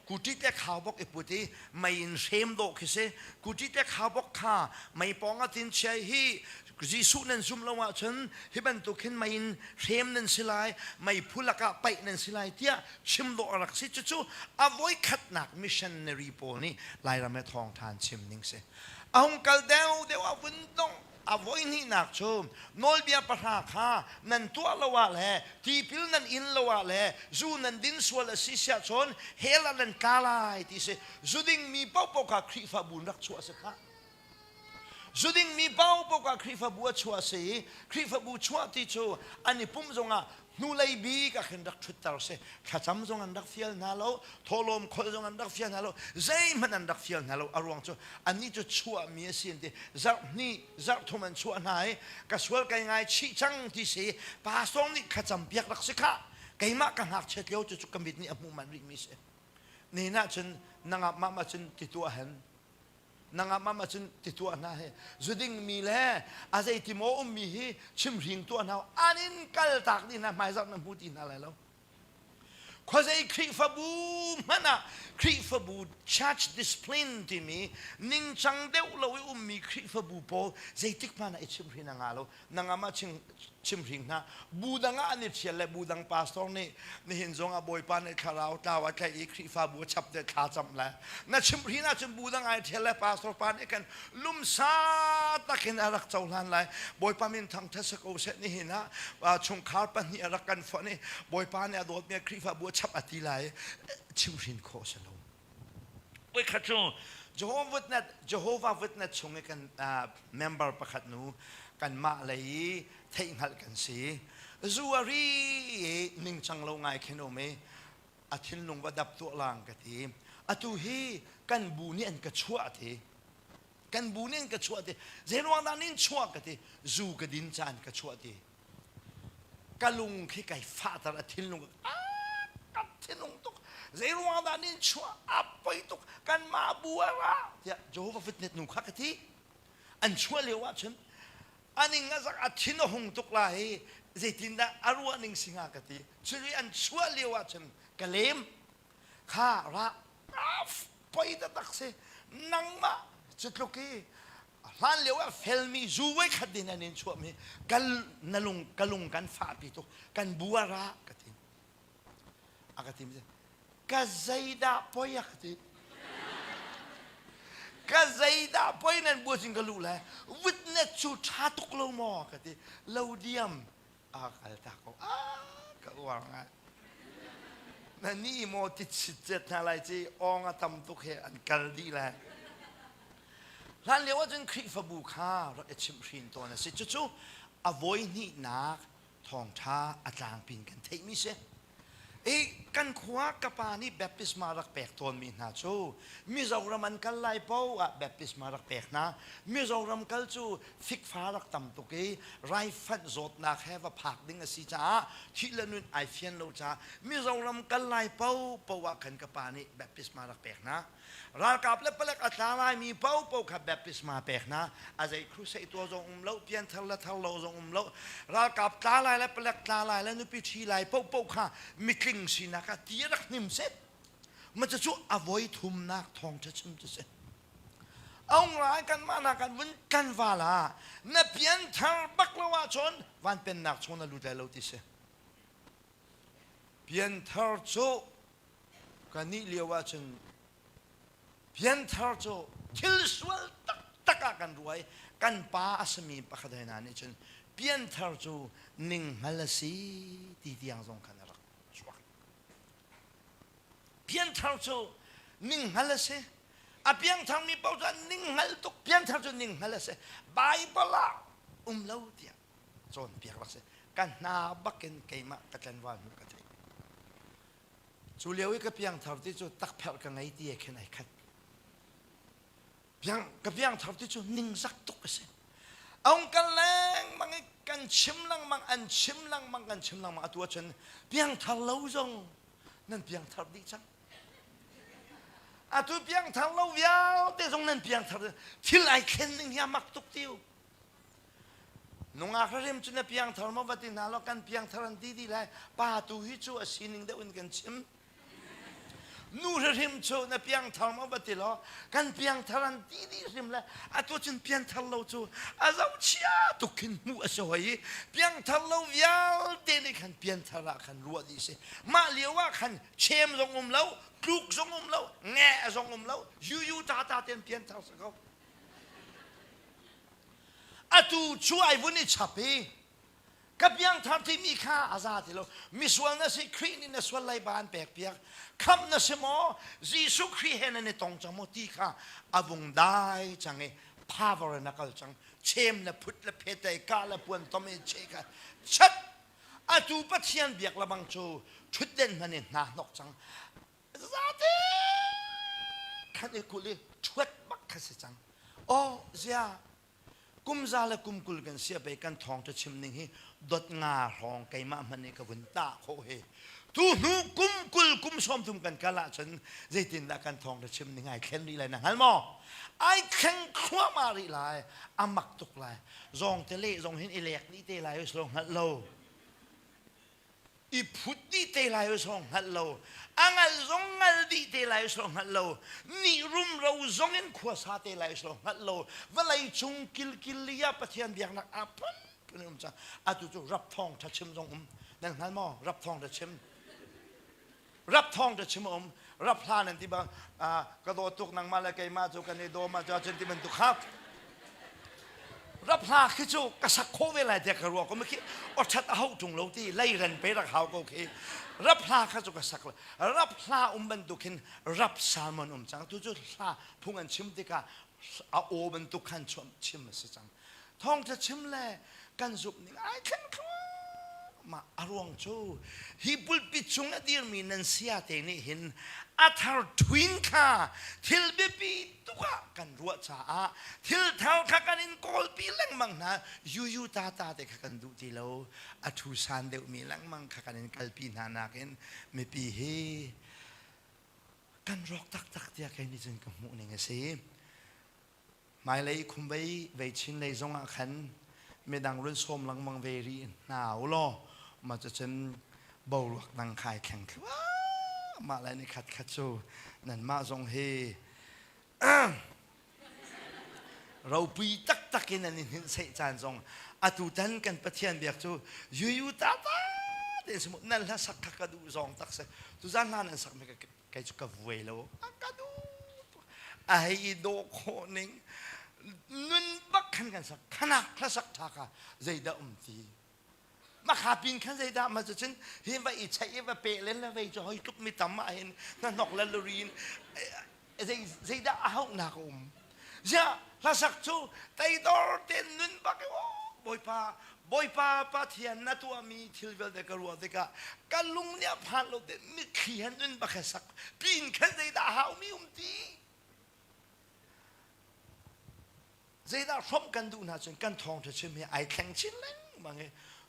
kuti te khaubok i put i mei in hrem dawh khi si kuti te khaubok kha mei pawng ah tin chiai hi. Jesuh nan zum lo ahcun hi bantuk hin mei in hrem nan si lai, meiphu lakah paih nan si lai tiah chim dawh a rak si. Cucu a voikhatnak missionary pawl nih Lairam le thawngṭha an chim ning si. A hung kal deuhdeuh a vun dongh a voihnihnak cu nawlbia pahra kha nan tuah lo ah le tipil nan in lo ah le zu nan din sual a si siah cun hell ah nan tla lai ti si. Zu dingmi paohpaoh kha Khrihfabu in rak chuah a si khah. Zu dingmi paohpaoh kha Khrihfabu a chuah a si i Khrihfabu chuah ti cu an i pumh zongah hnulei bik ah khin rak ṭhutter si. Thlacam zong an rak fial hna lo, thawhlawm kholh zong an rak fial hna lo, zeihmanh an rak fial hna lo. A ruang cu annih cu chuahmi a si an ti. Zarh hnih, zarh thum an chuah hna i ka sual kai ngai chih cang ti si. Pastor nih thlacam piak rak si khah. Keimah ka ngakchiat lio cu ka mit nih a hmuh manh rihmi si. Nihin ah cun nangah mah mah cun ti tuah hen. Nangah mah mah cun ti tuah hna he zuding mi le a zeiti maw ummi hi chimhring tuah hna an in kal tak dih hna hmaizarh na hmu ti hna lai lo. Khuazei Khrihfabu hmanh ah Khrihfabu church discipline timi ningcang deuh lo i ummi Khrihfabu pawl zeitik hmanh ah i chimhrin a ngah lo. Nangah mah chimhring hna bu dang ah an i ṭhial le bu dang pastor nih nihin zong ah Bawipa nih thlarau tlau a tlaih i Khrihfabu a chap te thla camh le na chimhrin ahcun bu dang ai ṭhial le pastor pa nih kan lumsa takin a rak cohlan lai. Bawipa min thangṭhat si ko seh nihin ah chungkhar pahnih a rak kan fonh i Bawipa nih a dawtmi Khrihfabu a chap a ti lai chimhrin khawh si lo. Voikhat cu Jehovah Witness, Jehovah Witness chung i kan member pakhat nu kanmah lei i theihhngalh kan si. Zu a ri i ningcang lo ngai khin um i a thinlung va dap tuah lang ka ti. Atu hi kan bu nih an ka chuah ti. Kan bu nih an ka chuah ti. Zeiruang dah nin chuah ka ti. Zu ka din caan ka chuah ti. Ka lung khi kai fahter a thinlung ka thinlung tuk. Zeiruang dah nin chuah a poi tuk kanmah bu a ra tiah Jehovah Witness nu kha ka ti. An chuah lio ahcun a ning a zak a thin a hung tuk la hi zeitindah a ruah ning si hnga ka ti. Curi an chuah lio ahcun ka lem kha ra poi taktak si nangmah cu tluk i hlan lio ah felmi zu voi khat din an in chuahmi kal na lung ka lung kan fahpi tuk kan bu a ra ka ti a ka ti ka zeidah poi a ka ti ka zeidah poi nan bu cun ka luh lai witness cu ṭha tuk lo maw ka ti lo diam a kal ta ko a ka uar ngai na ni maw ti chit hna lai ci ong a tam tuk he an kal dih lai hlan lio ahcun Khrihfabu kha rak i chimhhrin tawn a si cucu a voi hnihnak thawngṭha a tlangpi in kan theihmi si i kan khua ka pa nih baptisma rak pek tawnmi hna cu Mizoram an kal lai paoh ah baptisma rak pek hna. Mizoram kal cu fikfa rak tam tuk i raifanh zawtnak he va phak ding a si caah thih le nun ai fian lo caah Mizoram kal lai paoh paoh ah khan ka pa nih baptisma rak pek hna. Ralkap le palek a tla laimi paohpaoh kha baptisma pek hna. A zei crusade tuah zong um lo, pianthar le thar lo zong um lo. Ralkap tla lai le palek tla lai le nupi ṭhi lai paohpaoh kha mitling sinak ah ti rak hnim seh. Ma cucu a voi thumnak thawngṭha chim cu si. Aung lai kanmah nak kan vun kan val ah na pianthar bak lo ahcun van pennak chung na lut lai lo ti si. Pianthar cu kan nih lio ahcun pianthar cu thil sual taktak ah kan ruai kan pa a simi pakhat he hna nih cun pianthar cu ninghngal a si ti tiang zong khan a rak chuak pianthar cu ninghngal a si a piangthar mi paoh cu an ninghngal tuk pianthar cu ninghngal a si Bible ah um lo tiah cawnpiak rak si ka hna bakin keimah ka tlanval hnu ka theih Cu lio i ka piangthar ti cu takpherh ka ngei ti he khin ai khat. Piang, ka piangthar ti cu ningzak tuk a si. Aung kal lengmang i kan chim lengmang, an chim lengmang, kan chim lengmang atu ahcun piangthar lo zong nan piangthar dih cang. Atu piangthar lo vialte zong nan piangthar thil ai thlen ning hi a mak tuk tiu. Nungak hrim cu na piangthar maw va ti hna law kan piangthar an ti dih lai. Pa tu hi cu a sining deuh in kan chim. Nu hrim cu na piangthar maw va ti law kan piangthar an ti dih hrim le atu cun piangthar lo cu a zohchia tuk khin hmuh a si hoi i piangthar lo vialte nih khan piangthar ah khan ruah dih si. Mah lio ah khan chem zong um lo, tluk zong um lo, nge zong um lo, yu ta ta ten piangthar si ko. Atu cu ai vun i chap i ka piangthar timi kha a za ti lo. Misual na si, Khrih nih na sual leiba an pek piak. Khamh na si maw? Jesuh Khrih he nan i tong cang maw ti kha a vung dai cang i power in a kal cang. Chem le phut le phet le ka le puan tom i che kha chat atu Pathian biak lebang cu ṭhutden hman in hna hnok cang. Zate khan i kulh i ṭhuat bak kha si cang. Aw zia kum za le kum 20 kan sia pei kan thawngṭha chim ning hi dot nga hrawng keimah hmanh nih ka vun tah khawh hi. Tu hnu kum 20 kum 30 kan kal ahcun zeitindah kan thawngṭha chim ning ai thlen rih lai na hngal maw? Ai thleng thluahmah rih lai. A mak tuk lai. Zawng te leh zong hin i lek dih te lai lo hngalh lo. I phut dih te lai zong hngalh lo. A ngal zong ngal dih te lai zong hngalh lo. Nih rumro zong in khua sa te lai zong hngalh lo. Vawlei cung kilkil li ah Pathian biaknak a phunphun um cang. Atu cu rap thawng ṭha chim zong um. Nan hngal maw? Rap thawng ṭha chim. Rap thawng ṭha chim um. Rap hla nan ti bang ka daw tuk nangmah le keimah cu kan i daw ma cu cun ti bantuk kha. Rap hla khi cu ka sak khawh ve lai tiah ka ruah ko khi awṭhat a hauh ṭung lo ti leiren pe rak hau ko khi. Rap hla kha cu ka sak lo. Rap hla um bantuk hin rap salmon um cang. Tu cu hla phung an chim tikah a aw bantuk khan chim a si cang. Thawngṭha chim le kan zumh ning ai thleng thluahmah. A ruang cu hi pulpit chung a dirmi nan saya te nih hin a thar ṭhuin kha thil biapi tuk ah kan ruah caah thil thar kha kan in kawlpi lengmang hna. Yuyu tata te kha kan duh ti lo. A ṭhu san deuhmi lengmang kha kan in kalpi hna nakin mipi hi kan rawk taktak tiah kei nih cun ka hmuh ning a si. Hmailei khumbei vei chin lei zongah khan midang run sawm lengmang ve rih hna u law mah cucun boruak dang khai thleng thluahmah lai ni khat khat cu nanmah zong hi ropui taktak in nan i hninhseih caan zong atutan kan Pathian biak cu yuyu tata te si mu nan hla sak kha ka duh zong tak si tuzan hla nan sak mi ka kei cu ka vuai lo. A ka duh a hei i dawh khawh ning nun bak khan kan sak khanak hlasak ṭha kha zeidah um ti makha pin khan zeidah ma cu cun hi va i cheih i va pe len le vei cu hoi tluk mi tam ah hin hnahnok le lurin zei zeidah a hauhnak a um ziah hlasak cu teidor ten nun bak i Bawipa Bawipa Pathian na tuahmi thil vialte ka ruah tikah ka lung nih a phan lo te mitthli han nun bak he sak pin khan zeidah a haumi um ti zeidah hrawmh kan duh hna cun kan thawngṭha chim hi ai thleng chin lengmang i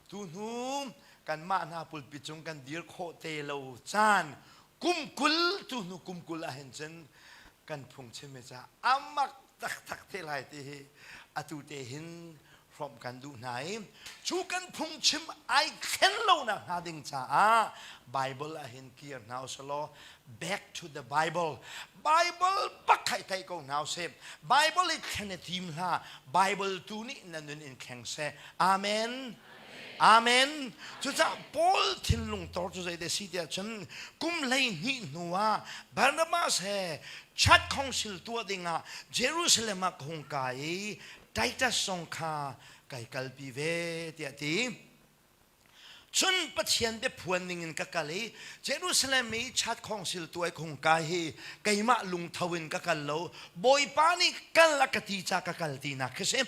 tu hnu kanmah hna pulpit cung kan dir khawh te lo caan kum 20 tu hnu kum 20 ah hin cun kan phungchim hi ca amak taktak te lai ti hi atu te hin hrawmh kan duh hna i cu kan phungchim ai thlen lonak hnga ding caah Bible ah hin kir hna usalaw, back to the Bible. Bible bak khai thei ko hna usih. Bible i thlen i tim hlah. Bible tu nih na nun in thleng seh. Amen. Amen. Cucaah Paul thinlung tor cu zei si tiah cun kum 12 hnu ah Barnabas he Church Council tuah dingah Jerusalem ah ka hung kai i Titus zong kha kai kalpi ve tiah ti. Cun Pathian biaphuan ningin ka kal i Jerusalem i Church Council tuah i ka hung kai hi keimah lungtho in ka kal lo. Bawipa nih kal a ka ti ca ka kal tinak khi si.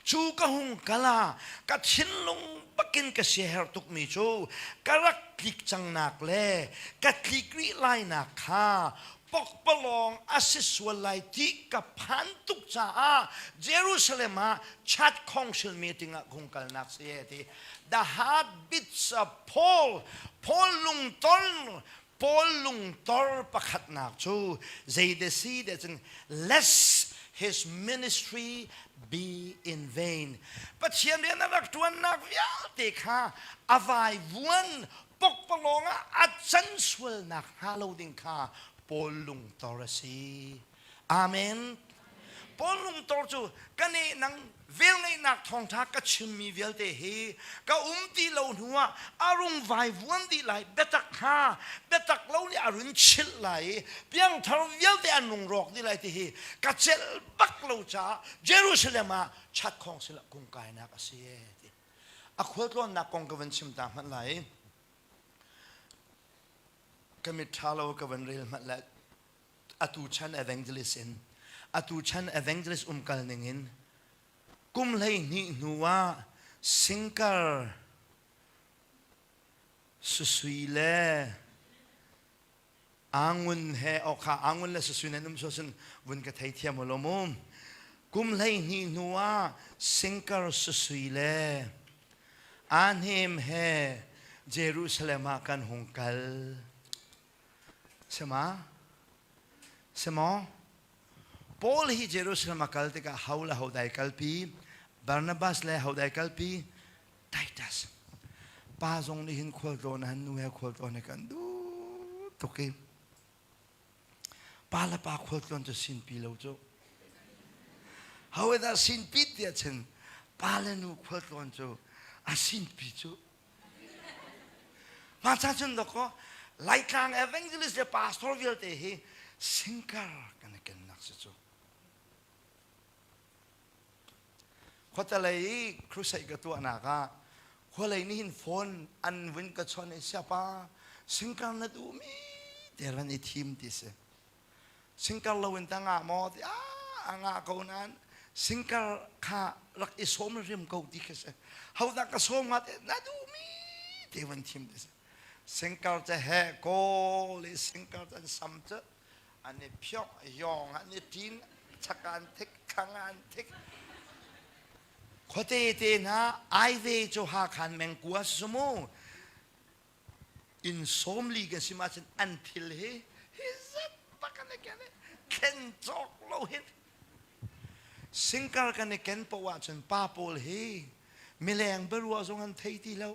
Cu ka hung kal ah ka thinlung bakin ka siaherh tukmi cu ka rak tlik cangnak le ka tlik rih lainak kha pokpalawng a si sual lai ti ka phan tuk caah Jerusalem ah Church Council meeting ah hung kalnak si e ti. The heartbeats of Paul. Paul lungton Paul lungtor pakhatnak cu zei si de cun lest his ministry be in vain. Pathian rian a rak ṭuannak vialte kha a vaivuan pokpalawng ah a can sualnak hnga lo ding kha. Paul lungtor a si. Amen. Paul lungtor cu ka nehnang velngeihnak thawngṭha ka chimmi vialte hi ka um ti lo hnuah a rung vaivuan dih lai biatak hnga biatak lo nih a run chilh lai i piangthar vialte an rung rawk dih lai ti hi ka celh bak lo caah Jerusalem ah chatkhawng sila kungkainak a si e ti a khualtlawnnak kong ka van chim ta hmanh lai ka mit ṭha lo ka van rel hmanh le atu chan evangelist in atu chan evangelist umkal ning in kum 12 hnu ah singkar susui le angun he okha angun le susui nan um so sun vun ka thei thiam lo mu kum 12 hnu ah singkar susui le ahnem he Jerusalem ah kan hung kal Sema? Semaw? Paul hi Jerusalem a kal tikah ho le ho dai kalpi, Barnabas le ho dai kalpi, Titus. Pa zong nih hin khualtlawn han nu he khualtlawn he kan duh tuk i pa le pa khualtlawn cu sinpi lo cu. However sinpi tiah cun pa le nu khualtlawn cu a sinpi cu Hmacha cun dawkaw Laitlang evangelist le pastor vialte hi singkar kan i kennak si cu. Khuatalei i crusade ka tuahnak ah khualei nih hin phone an vun ka chawnh i siapa singkar na duhmi te ran i thim ti si. Singkar lo in ta ngah maw ti a ngah ko nain singkar kha rak i sawm rim ko ti khi si. Hodah ka sawm hnga te na duhmi te van thim ti si. Singkar cu he kawl i singkar cu an sam cu an i phiok yong an i ṭin chak an thik thlang an thik khuate te hna aive cu Hakhan mengkua si mu inn 40 kan si ma cun an thil hi hi zat bak an i ken i thlen cawk lo hin singkar kan i ken poh ahcun pa pawl hi mileng biaruah zong an thei ti lo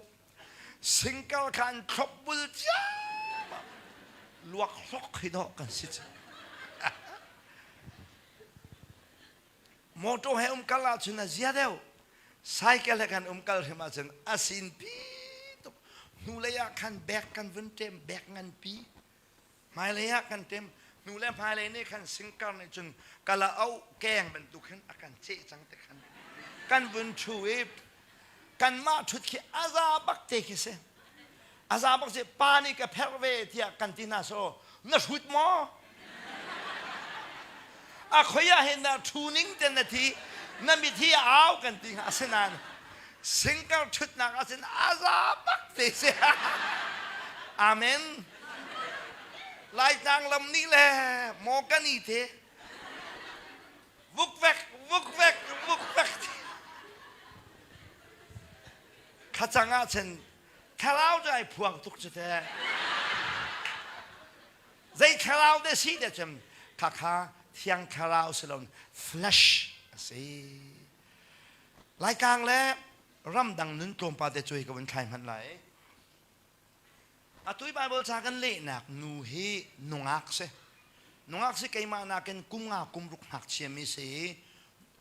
singkar kha an thlop bul ciammam luak hlok hi dawh kan si cu Motor he umkal ahcun a zia deuh. Cycle he kan umkal hrim ahcun a sinpi tuk. Hnulei ah khan bag kan vun ṭem, bag nganpi. Hmailei ah kan ṭem. Hnu le hmailei nih khan singkar nih cun kala auh keng bantuk hin a kan ceh cang te khan. Kan vun ṭhu i kanmah ṭhut khi a za bak te khi si. A za bak si pa nih ka pherh ve tiah kan ti hna so na hrut maw? A khoi ah hin dah ṭhu ning ten na thi na mit hi a au kan ti hnga asinain singkar ṭhutnak ahcun a za bak te si. Amen. Laitlang lam nih le maw kan i te vukvek vukvek vukvek Khacang ah cun thlarau cu ai phuang tuk cu teh. Zei thlarau de si te cun khakha thiang thlarau si lo flesh a si. Laikang le ramdang nun tlawmpal te cuai ka vun thlai hmanh lai. Atu i Baibal ca kan lehnak nu hi nungak si. Nungak si keimah nakin kum nga kum ruk ngakchiami si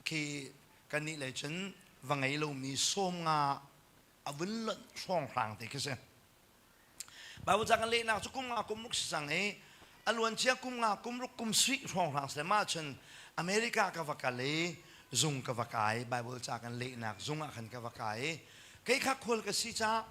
khi kannih lei cun va ngei lomi 50 a vun lonh hrawnghrang te khi si. Baibal ca kan lehnak cu kum nga kum ruk si cang i a luancia kum nga kum ruk kum sarih hrawnghrang si mah cun America ka va kal i zung ka va kai Baibal ca kan lehnak zung ah khan ka va kai i kei kha khual ka si caah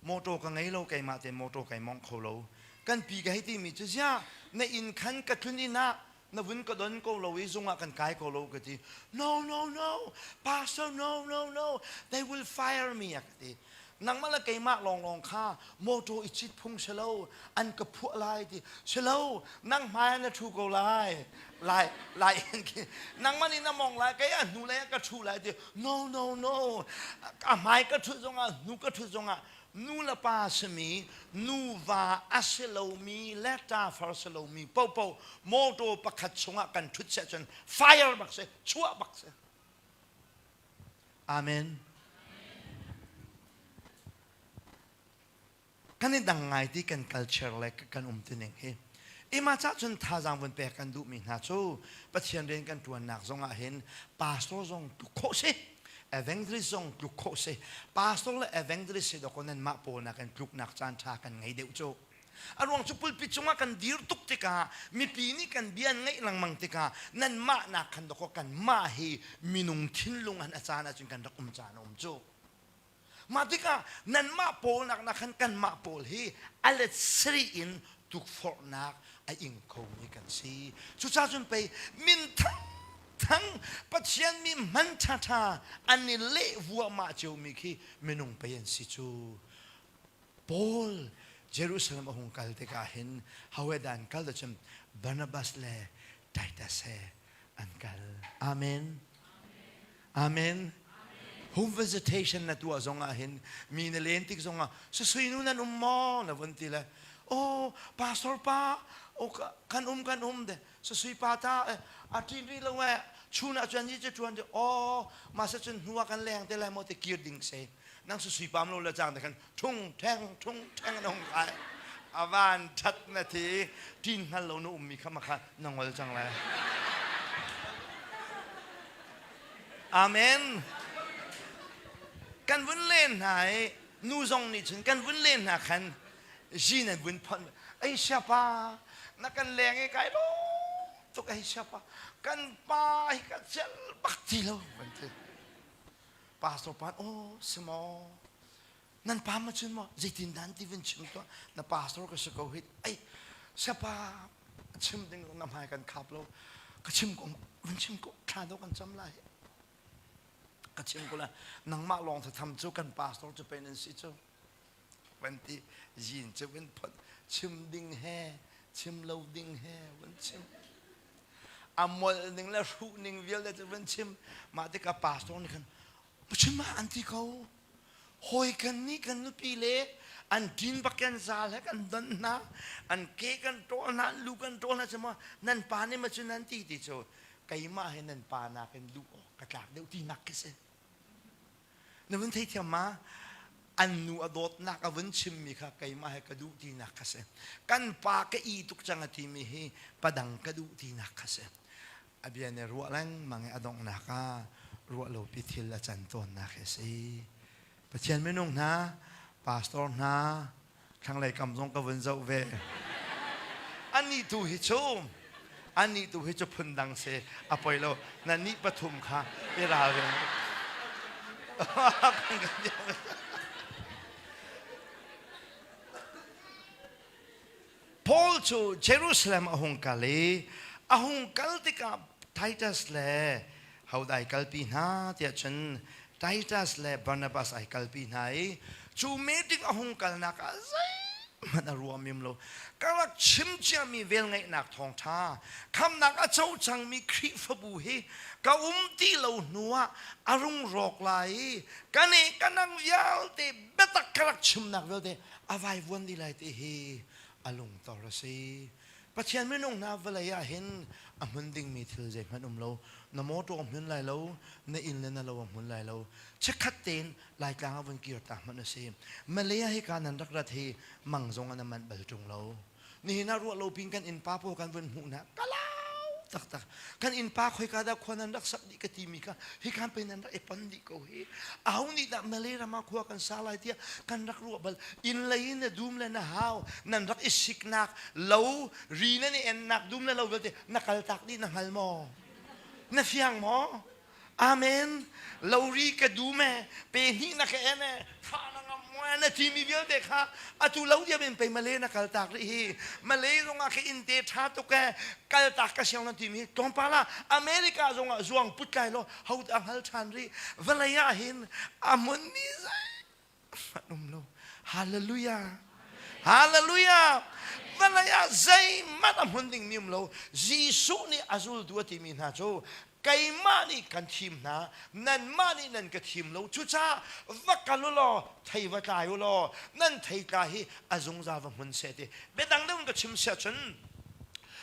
motor ka ngei lo keimah te motor kai mong kho lo kan pi ka hei timi cu ziah na inn khan ka tlun inn ah na vun ka don ko lo i zung ah kan kai ko lo ka ti no no no pastor no no no they will fire me a ka ti nangmah le keimah lawnglawng kha motor i cit phung si lo an ka phuah lai ti si lo nang hmai na thu ko lai lai lai nangmah nih na mong lai kei a hnu lei ah ka thu lai ti no no no a hmai ka thut zongah hnu ka thut zongah nu le pa simi nuva a si lomi le ṭafar si lomi popo motor pakhat chungah kan ṭhut seh cun fire bak si chuah bak si amen kan i dang ngai ti kan culture le kan um tining hi. Ima cah cun thazaang vun pek kan duhmi hna cu Pathian rian kan ṭuannak zong ah hin pastor zong tluk khawh si, evangelist zong tluk khawh si. Pastor le evangelist si dawkaw nanmah pawl nakin tluknak caan ṭha kan ngei deuh cu. A ruang cu pulpit cungah kan dir tuk tikah mipi nih kan bia an ngaih lengmang tikah nanmah nak khan dawkaw kanmah hi minung thinlung han a caan ahcun kan rak um caan a um cu. Mah tikah nanmah pawl nak nak khan kanmah pawl hi a let sarih in tukforhnak a ing khomi kan si. Cucaah cun pei min thangthang Pathian mi hman ṭhaṭha an i leh vuahmah ciomi khi minung pei an si cu. Paul Jerusalem a hung kal tikah hin hawidah an kal cun Barnabas le Titus he an kal. Amen. Amen. Home visitation na tuah zong ah hin mi na len tik zong ah susui nu nan um maw na vun ti le oh pastor pa oh kan um kan um de susui pa ta a ṭin ri lo eh chun ah cun ni cu ṭuan de oh ma se cun hnu ah kan leng te lai maw te kir ding se nang susui pam lo le cang te khan ṭhung ṭheng ṭhung ṭheng na hung kai avan ṭhat na thi ṭin hngal lo na ummi kha ma kha na ngol cang lai. Amen. Kan vun len hna i nu zong nih cun kan vun len hna khan zin an vun phon. Ei siapa, na kan leng i kai lo tuk ei siapa. Kan pa hi ka cel bak ti lo kan ti. Pastor pa oh simo nan pa ma cun maw zeitin dan ti vun chim tuah na pastor ka si ko hit ei siapa chim ding na hmai kan khap lo ka chim ko vun chim ko thla do kan cam lai ka chim ko la nangmah lawng thatham cu kan pastor cu pen an si cu van ti zin cu vun phot chim ding he chim lo ding he vun chim a mol ning le hruh ning vialte cu vun chim mah tikah pastor nih khan chim ah an ti ko Hawi kan nih kan nupi le an ṭin bak kan zal he kan don hna, an ke kan ṭawl hna, an lu kan ṭawl hna cu maw nan pa nih ma cu nan ti ti cu keimah he nan pa nakin luh awk ka tlak deuh tinak khi si. Na vun theithiam ma? An nu a dawtnak a vun chimmi kha keimah he ka duh tinak kha si. Kan pa ka i tuk cang a timi hi padang ka duh tinak kha si. A bia nih ruah lengmang i a donghnak ah ruah lopi thil a can tawnnak hi a si. Pathian minung hna, pastor hna, thlanglei kam zong ka vun zoh ve. Anih tu hi cu anih tu hi cu phundang si a poi lo na nih pathum kha i ralring. Paul cu Jerusalem a hung kal i a hung kal tikah Titus le hodah ai kalpi hna tiah cun Titus le Barnabas ai kalpi hna i cu meeting a hung kalnak ah zeihmanh a ruah mim lo. Ka rak chim ciami velngeihnak thawngṭha khamnak a co cangmi Khrihfabu hi ka um ti lo hnuah a rung rawk lai i ka ne ka nang vialte biatak ka rak chimnak vialte a vaivuan dih lai ti hi a lungtor a si. Pathian minung hna vawlei ah hin a hmun dingmi thil zeihmanh um lo. Na mawṭaw a hmun lai lo, na inn le na lo a hmun lai lo. Chikkhat tein Laitlang ah vun kir ta hmanh a si. Malay ah hika nan rak rat hi mang zong an manh bal ṭung lo. Nihin ah ruah lo pin kan innpa pawl kan vun hmuh hna kalau taktak. Kan innpa khoika dah khua nan rak sak dih ka timi kha hikan pe nan rak i pon dih ko hi. Aho nih dah Malay ram ah khua kan sa lai tiah kan rak ruah bal. Inn lei in na dum le na hau nan rak i siknak lo ri nan i ennak dum le lo vialte na kal tak dih na hngal maw? Na fiang maw? Amen. Lori ka dum e, pe hnih na ka en e, tha na ngam mo na timi vialte kha atu lo diam in pei Malay na kal tak rih hi. Malay zong ah ka inn te tha tuk e, kal tak ka siang na timi tlawmpal ah America zong ah zuang put lai lo ho ta hngal than rih. Vawlei ah hin a mun mi zei um lo. Hallelujah. Hallelujah. Vawlei ah zeihmanh a hmun ding mi um lo. Jesuh nih a zultu a timi hna cu keimah nih kan thim hna, nanmah nih nan ka thim lo. Cucaah va kal u law thei va tlai u law nan thei tla hi a zungzal va hmun seh ti. Biadang deuh in ka chim siah cun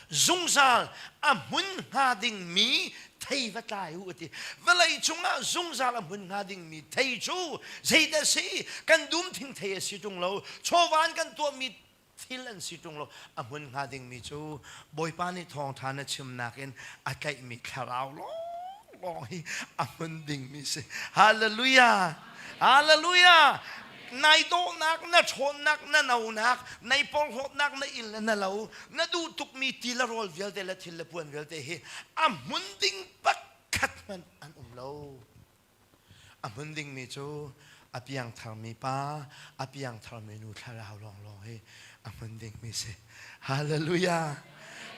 zungzal a hmun hnga dingmi thei va tlai u a ti. Vawlei cungah zungzal a hmun hnga dingmi thei cu zeidah a si? Kan dum thing thei a si ṭung lo. Chawva in kan tuahmi Thil an si ṭung lo. A hmun hnga dingmi cu Bawipa nih thawngṭha na chimnak in a tlaihmi thlarau lawnglawng hi a hmun dingmi si. Hallelujah! Hallelujah! Nai dawhnak, na ṭhawnnak, na nonak, nai porhlawtnak, na inn le na lo, na duh tukmi ti le rawl vialte le thil le puan vialte hi a hmun ding pakhat hmanh an um lo. A hmun dingmi cu a piangtharmi pa, a piangtharmi nu thlarau lawnglawng hi a hmun dingmi si. Hallelujah!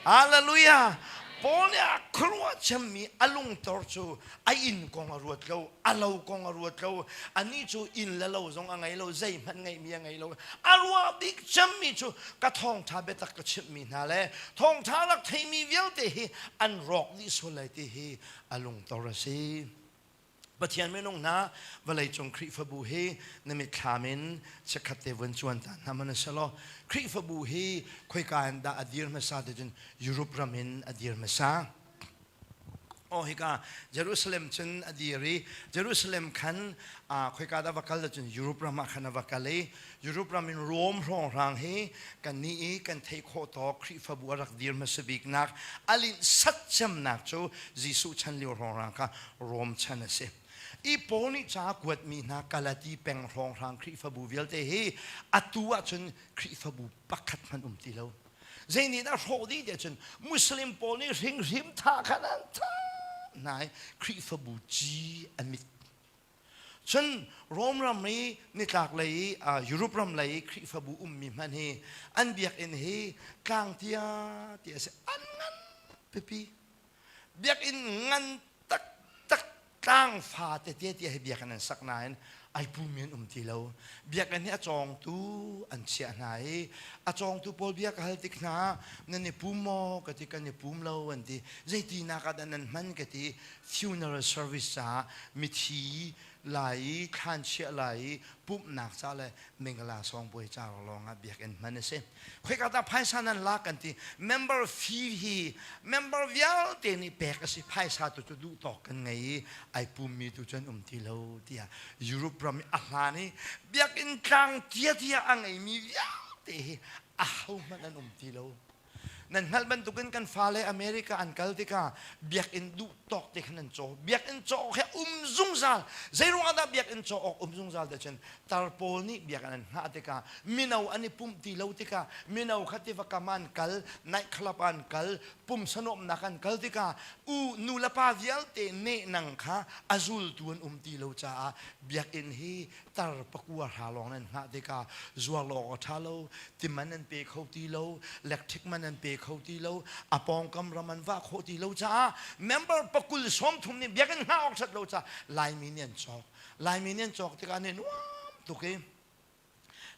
Hallelujah! Paul nih a khuaruah cemmi a lungtor cu a inn kong a ruat lo, a lo kong a ruat lo, anih cu inn le lo zong a ngei lo, zeihmanh ngeihmi a ngei lo. A ruah bik cemmi cu ka thawngṭha biatak ka chimhmi hna le thawngṭha rak theimi vialte hi an rawk dih sual lai ti hi a lungtor a si. Pathian minung hna vawleicung Khrihfabu hi na mitthlam in chikkhat te vun cuan ta hna man selaw Khrihfabu hi khoika in dah a dir hmasa ti cun Europe ram in a dir hmasa. Oh hika Jerusalem cun a dir i Jerusalem khan khoika dah va kal cun Europe ram ah khan a va kal i Europe ram in Rome hrawnghrang hi kan nih i kan theih khawh tawk Khrihfabu a rak dir hmasa biknak a linh sat cemnak cu Jesuh chan lio hrawnghrang kha Rome chan a si. I Paul nih ca kuatmi hna Galati peng hrawnghrang Khrihfabu vialte hi atu ahcun Khrihfabu pakhat hmanh um ti lo. Zei nih dah hrawh dih tiah cun Muslim pawl nih hringhrim tha khan an thah hna i Khrihfabu ci an mit. Cun Rom ram i nitlak lei i Europe ram lei i Khrihfabu ummi hmanh hi an biakinn hi tlang tia ti a si. An ngan pipi. Biakinn ngan taktak tlang fa tete tia hi biakinn an sak nain ai pumi an um ti lo. Biakinn hi a cawngtu an chiah hna i a cawngtu pawl bia ka hal tik hna nan i pum maw ka ti kan i pum lo an ti. Zeitinak ah dah nan hman ka ti. Funeral service caah mithi lai i thlan chiah lai i pumhnak ca le mingala sawngpuai ca lawng ah biakinn hman a si. Khoika dah phaisa nan lak kan ti. Member fee hi member vialte nih pek a si. Phaisa tu cu duh tawk kan ngei i ai pummi tu cu an um ti lo tiah Europe ram i a hlan i biakinn tlang tia tia a ngeimi vialte hi ahohmanh an um ti lo. Nan hngalh bantukin kan fale America an kal tikah biakinn duh tawk te khan an caw. Biakinn caw awk he um zungzal. Zeiruang ah dah biakinn caw awk um zungzal te cun tar pawl nih biakinn an hngah tikah mino an i pumh ti lo tikah mino kha tiva kam an kal, night club an kal, pumsa nuamhnak an kal tikah u nu le pa vialte nehnang kha a zultu an um ti lo caah biakinn hi tar pakua hra lawng nan hngah tikah zuar lawng a ṭha lo ti man an pe kho ti lo electric man an pe kho ti lo a pawngkam ram an vah khawh ti lo caah member pakul 30 nih biakinn hngah awk ṭhat lo caah Laimi nih an cawk Laimi nih an cawk tikah an i nuam tuk i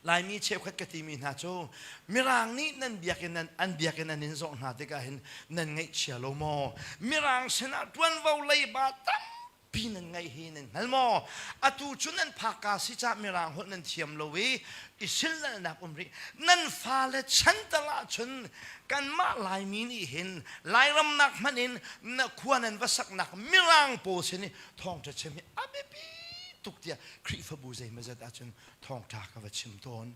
Laimi cheukhat ka timi hna cu Mirang nih nan biakinn nan an biakinn an in zawh hna tikah hin nan ngaihchia lo maw Mirang sinah ṭuanvo leiba tam pi nan ngaih hi nan hngal maw? Atu cu nan phakka si cah mirang holh nan thiam lo i i silnalnak um rih. Nan fale chan tal ahcun kanmah Laimi nih hin Lairam nak hmanh in na khua nan va saknak mirang pawl sin i thawngṭha chim hi a biapi tuk tiah Khrihfabu zeimawzat ahcun thawngṭha ka va chim tawn.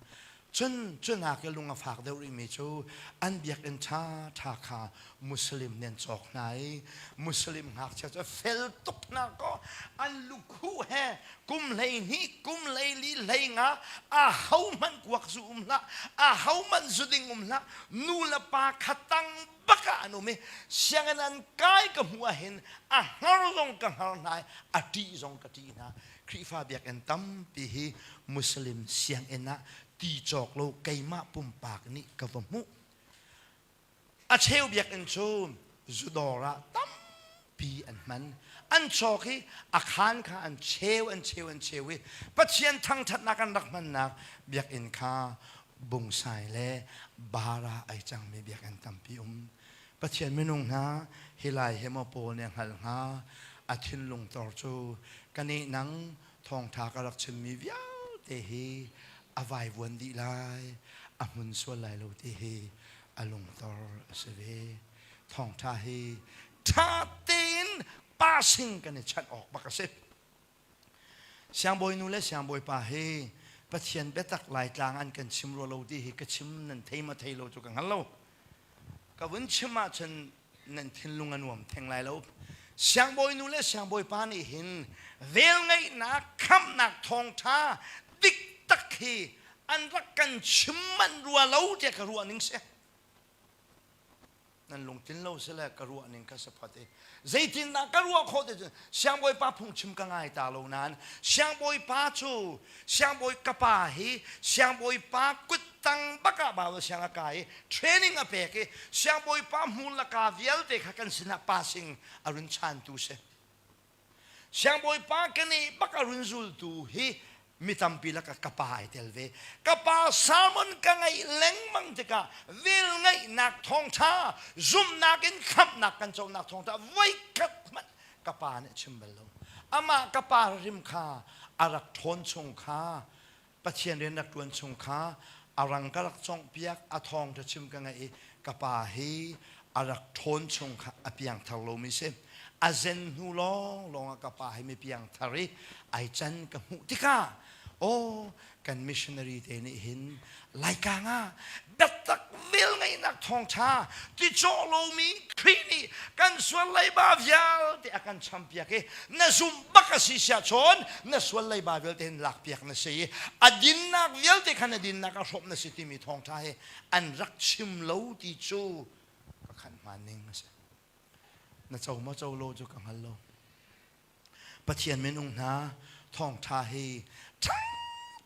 Cun cunak i lung a fak deuh rihmi cu an biakinn ṭhaṭha kha Muslim nih an cawk hna i Muslim ngakchia cu fel tuk hna kaw an lukhuh he kum 12 kum 14 hleinga a hohmanh kuak zu um hlah a hohmanh zu ding um hlah nu le pa kha tang bak ah an um i sianginn an kai ka hmuh ahhin a hngar zong ka hngar hna i a ṭih zong ka ṭih hna Khrihfa biakinn tampi hi Muslim sianginn ah ti cawk lo keimah pumpak nih ka va hmuh. A cheu biakinn cu zudawr ah tampi an hman. An cawk i a khaan kha an cheu an cheu an cheu i Pathian thangṭhatnak an rak hmannak biakinn kha bungsai le bara ai cangmi biakinn tampi um. Pathian minung hna hi lai he maw Paul nih a hngalh hnga? A thinlung tor cu ka nehnang thawngṭha ka rak chimmi vialte hi a vaivuan dih lai, a hmun sual lai lo ti hi a lungtor a si ve. Thawngṭha hi ṭha tein passing kan i chanh awk bak a si. Siangbawi nu le siangbawipa hi Pathian biatak Laitlang an kan chim rua lo ti hi ka chim nan thei ma thei lo cu ka hngal lo. Ka vun chim ahcun nan thinlung a nuam theng lai lo. Siangbawi nu le siangbawi pa nih hin velngeihnak khamhnak thawngṭha dik tak hi an rak kan chim manh rua lo tiah ka ruah ning si. Nan lungtlin lo sile ka ruah ning ka saphat i zeitindah ka ruah khawh ti cun siangbawipa phungchim ka ngai ta lo nain siangbawipa cu siangbawi ka pa hi siangbawipa kuttang bak ah Bible siang a kai i training a pek i siangbawipa hmur le ka vialte kha kan sinah passing a run chantu si. Siangbawipa ka nih bak a run zultu hi mi tampi lakah ka pa ai tel ve. Ka pa sermon ka ngaih lengmang tikah velngeihnak thawngṭha, zumhnak in khamhnak kan conak thawngṭha voikhat hmanh ka pa nih a chim bal lo. Amah ka pa rim kha a rak ṭhawn chung kha Pathian rian rak ṭuan chung kha a rang ka rak cawnghpiak, a thawngṭha chim ka ngaih i ka pa hi a rak ṭhawn chung kha a piangthar lomi si. A zen hnu lawnglawng ah ka pa hi mi piangthar i ai can ka hmuh tikah aw kan missionary te nih hin Laikang ah biatak velngeihnak thawngṭha ticawh lomi Khrih nih kan sual leiba vialte a kan champiak i na zumh bak a si siah cun na sual leiba vialte hin lakpiak na si i a dinnak vialte kha na dinnak a hrawmh na si timi thawngṭha hi an rak chim lo ti cu ka khan hmaan ning a si. Na co maw co lo cu ka hngal lo. Pathian minung hna thawngṭha hi ṭha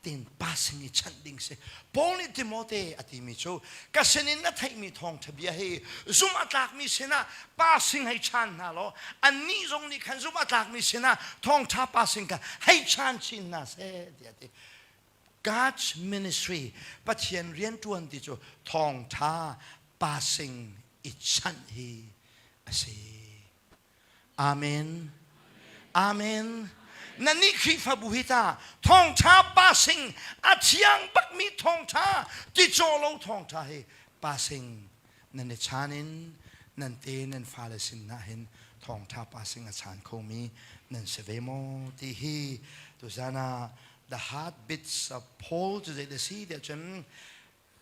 tein passing i chanh ding si. Paul nih Timote a timi cu ka sinin na theihmi thawngṭha bia hi zumh a tlakmi sinah passing hei chaan hna law annih zong nih khan zumh a tlakmi sinah thawngṭha passing kha hei chaan chin hna seh tiah a ti. God's ministry Pathian rianṭuan ti cu thawngṭha passing i chanh hi a si. Amen. Amen. Nannih Khrihfabu hi ta thawngṭha passing a thiang bakmi thawngṭha ticaw lo thawngṭha hi passing nan i chan in nan te nan fale sin ah hin thawngṭha passing a chan khomi nan si ve maw ti hi tuzan ah the heartbeats of Paul cu zei da si tiah cun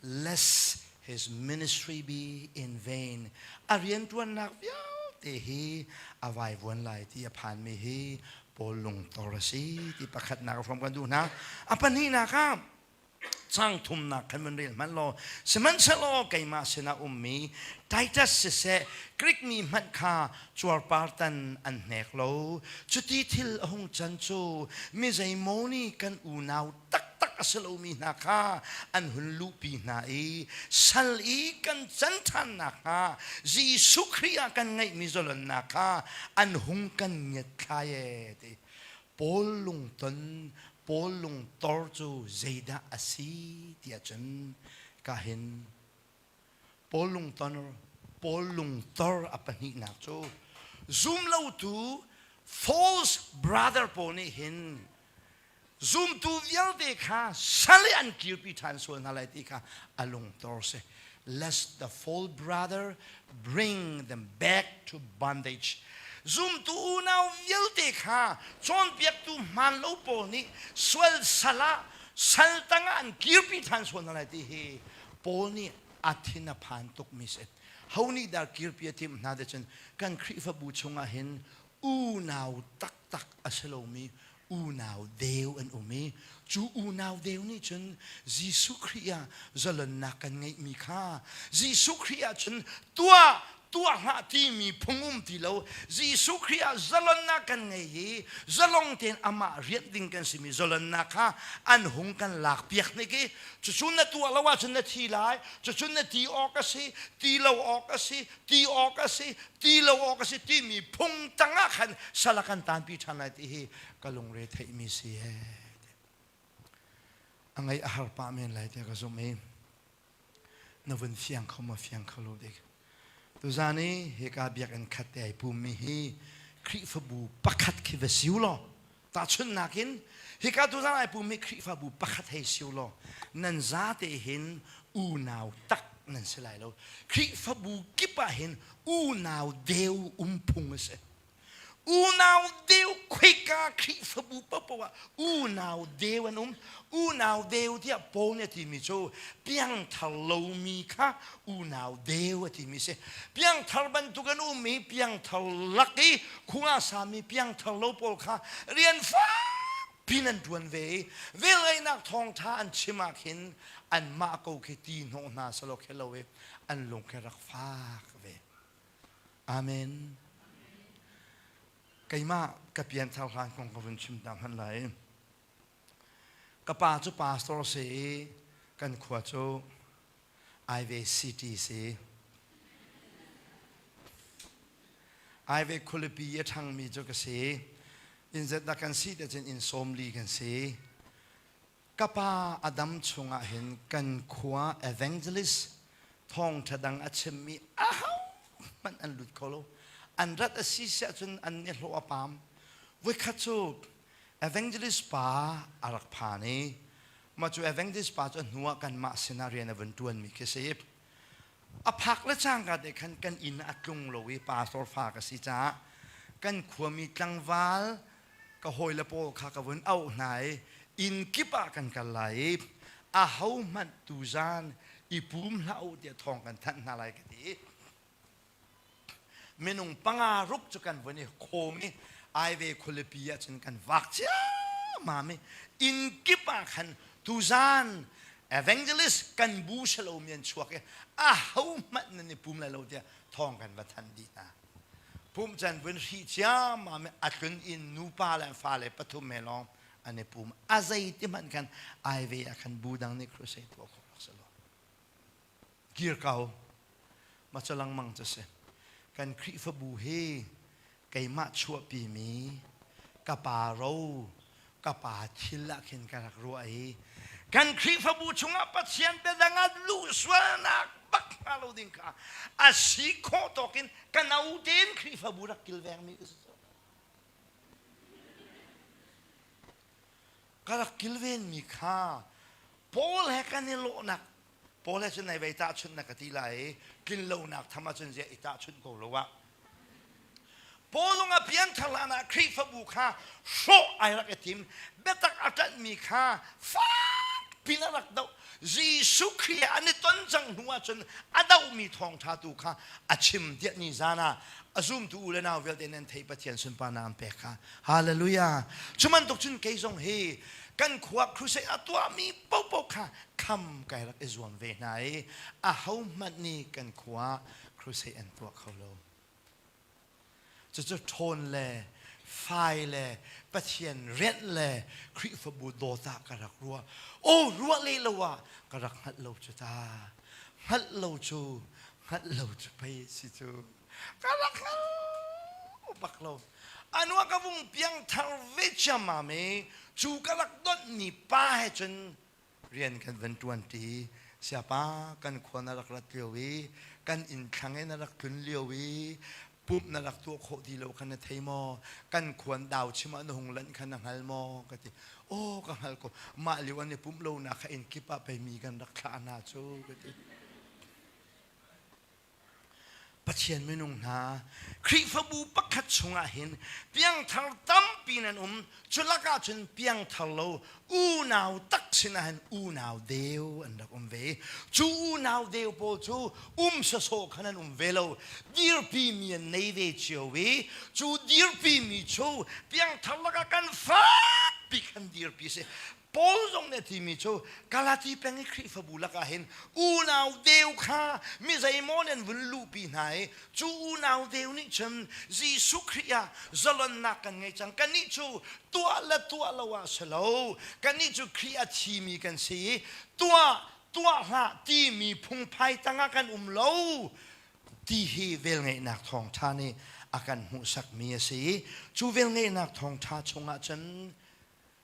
lest his ministry be in vain. A rianṭuannak vialte hi a vaivuan lai ti a phanmi hi Paul lungtor a si ti pakhatnak a hrawm kan duh hna. A pahnihnak ah cang thumnak khan van rel hmanh law sihmanhsehlaw keimah sinah ummi Titus siseh Greek mi hmanh kha cuarpartan an hnek lo cuti thil a hung can cu mi zeimaw nih kan unau taktak a si lomi hna kha an hun luhpi hna i sal i kan can ṭhan nakhnga Jesuh Khrih ah kan ngeihmi zalonnak kha an hung kan ngiatthlai ee ti. Paul lungton Paul lungtor cu zeidah a si tiah cun ka hin Paul lungton Paul lungtor a pahnihnak cu zumlotu false brother pawl nih hin Zumtu vialte kha sal i an kirpi ṭhan sual hna lai ti kha a lungtor si. Lest the false brother bring them back to bondage. Zumtu unau vialte kha cawnpiaktu hmaan lo pawl nih sual sal ah sal tangah an kirpi ṭhan sual hna lai ti hi Paul nih a thin a phan tukmi si. Ho nih dah kirpi a timh hna ti cun kan Khrihfabu chungah hin unau taktak a si lomi unau deu an um i cu unau deu nih cun Jesuh Khrih ah zalonnak kan ngeihmi kha Jesuh Khrih ah cun tuah tuah hlah timi phung um ti lo Jesuh Khrih ah zalonnak kan ngei i zalong tein amah rianh ding kan simi zalonnak kha an hung kan lak piak hnik i cucu na tuah lo ahcun na thi lai cucu na ti awk a si ti lo awk a si ti awk a si ti lo awk a si timi phung tangah khan sal a kan tanpi ṭhan lai ti hi ka lungre theihmi si he a ngaih a har pah men lai tiah ka zumh i na vun fiang kho maw fiang kho lo dik tuzan i hika biakinn khat te ai pummi hi Khrihfabu pakhat khi va siu law tahchunhnak in hika tuzan ai pummi Khrihfabu pakhat hei siu law nan zate hin unau tak nan si lai lo Khrihfabu kip ah hin unau deu um phung a si. Unau deu khoika Khrihfabu paohpaoh ah unau deu an um. Unau deu tiah Paul nih a timi cu piangthar lomi kha unau deu a timi si. Piangthar bantuk an um i piangthar lak i khua sami piangthar lo pawl kha rian fak pin an ṭuan ve i velngeihnak thawngṭha an chim ah khin anmah ko khi ti hnawh hna selaw khelo i an lung khi rak fak ve. Amen. Keimah ka pianthar hlan kong ka vun chim ta hmanh lai. Ka pa cu pastor si i kan khua cu Aive City si. Aive khualipi a ṭhangmi cu ka si. Inn zet dah kan si te cun inn sawmli kan si. Ka pa a dam chungah hin kan khua evangelist thawngṭha dang a chimmi ahohmanh an lut kho lo. An rat a si siah cun an i hlawh a paam. Voikhat cu evangelist pa a rak phan i mah cu evangelist pa cu a hnu ah kanmah sinah rian a vun ṭuanmi khi si. A phak le cangka te khan kan inn a tlung lo i pastor fa ka si caah kan khuami tlangval ka hawile pawl kha ka vun auh hna i inn kip ah kan kal lai i ahohmanh tuzan i pum hlah u tiah thawng kan thanh hna lai ka ti. Minung panga ruk cu kan vun i khawm i Aive khualipi ah cun kan vak ciammam i inn kip ah khan tuzan evangelist kan bu salomi an chuak i ahohmanh nan i pum lai lo tiah thawng kan va thanh dih hna. Pumh can vun hrih ciammam i a tlun in nupa le fale pathum he lawng an i pum. A zeiti hmanh khan aive ah khan bu dang nih crusade tuah khawh rak si lo. Kir ko. Ma cu lengmang cu si. Kan Khrihfabu hi keimah chuahpimi ka pa ro ka pa thil ah khin ka rak ruah i kan Khrihfabu chungah Pathian biadang ah luh sualnak bak hnga lo ding kha a si khawh tawk in ka no tein Khrihfabu rak kilvengmi ka si. Ka rak kilvenmi kha Paul he kan i lawhnak Paul he cun nai vei tahchunh na ka ti lai i tlinlonak tham ahcun ziah i tahchunh ko lo ah Paul a pianthar hlan ah Khrihfabu kha hrawh ai rak i tim biatak a ṭanhmi kha fak pin a rak doh Jesuh Khrih an i ton cang hnu ahcun a dohmi thawngṭha tu kha a chim tiah ni zan ah a zumtu u le nau vialte nan thei Pathian sunparnak an pek kha hallelujah cu bantuk cun kei zong hi kan khua crusade a tuahmi paohpaoh kha kham kai rak i zuam ve hna i ahohmanh nih kan khua crusade an tuah kho lo Cucu ṭhawn le fai le Pathian rianh le Khrihfabu dawt ah ka rak ruah. Aw ruah le lo ah ka rak hngalh lo cu ta. Hngalh lo cu hngalh lo cu pei si cu. Ka rak hngal bak lo. Anu ka vung piang thar ve ciammam i cu ka rak donhmi pa he cun rian kan van ṭuan ṭi. Siapa kan khua na rak rat lio i kan inn thlang i na rak tlun lio i pumh na rak tuah khawh ti lo kha na thei maw? Kan khuan dau chim ah na hung lanh kha na hngal maw? Ka ti. Aw ka hngal ko. Mah lio an i pumh lonak kha inn kip ah pei mi kan rak thlah hna cu ka ti. Pathian minung hna Khrihfabu pakhat chungah hin piangthar tampi nan um cu lakah cun piangthar lo unau tak sinah hin unau deu an rak um ve cu unau deu pawl cu um sawsawh khan an um ve lo dirpi mi an nei ve cio i cu dirpi mi cu piangthar lakah kan fakpi kan dirpi si Paul zong nih a timi cu Galati peng i Khrihfabu lakah hin unau deu kha mi zeimaw nih an vun luhpi hna i cu unau deu nih cun Jesuh Khrih ah zalonnak kan ngei cang. Kannih cu tuah le tuah lo ah si lo. Kannih cu Khrih a thimi kan si i tuah tuah hlah timi phungphai tangah kan um lo ti hi velngeihnak thawngṭha nih a kan hmuhsakmi a si i cu velngeihnak thawngṭha chungah cun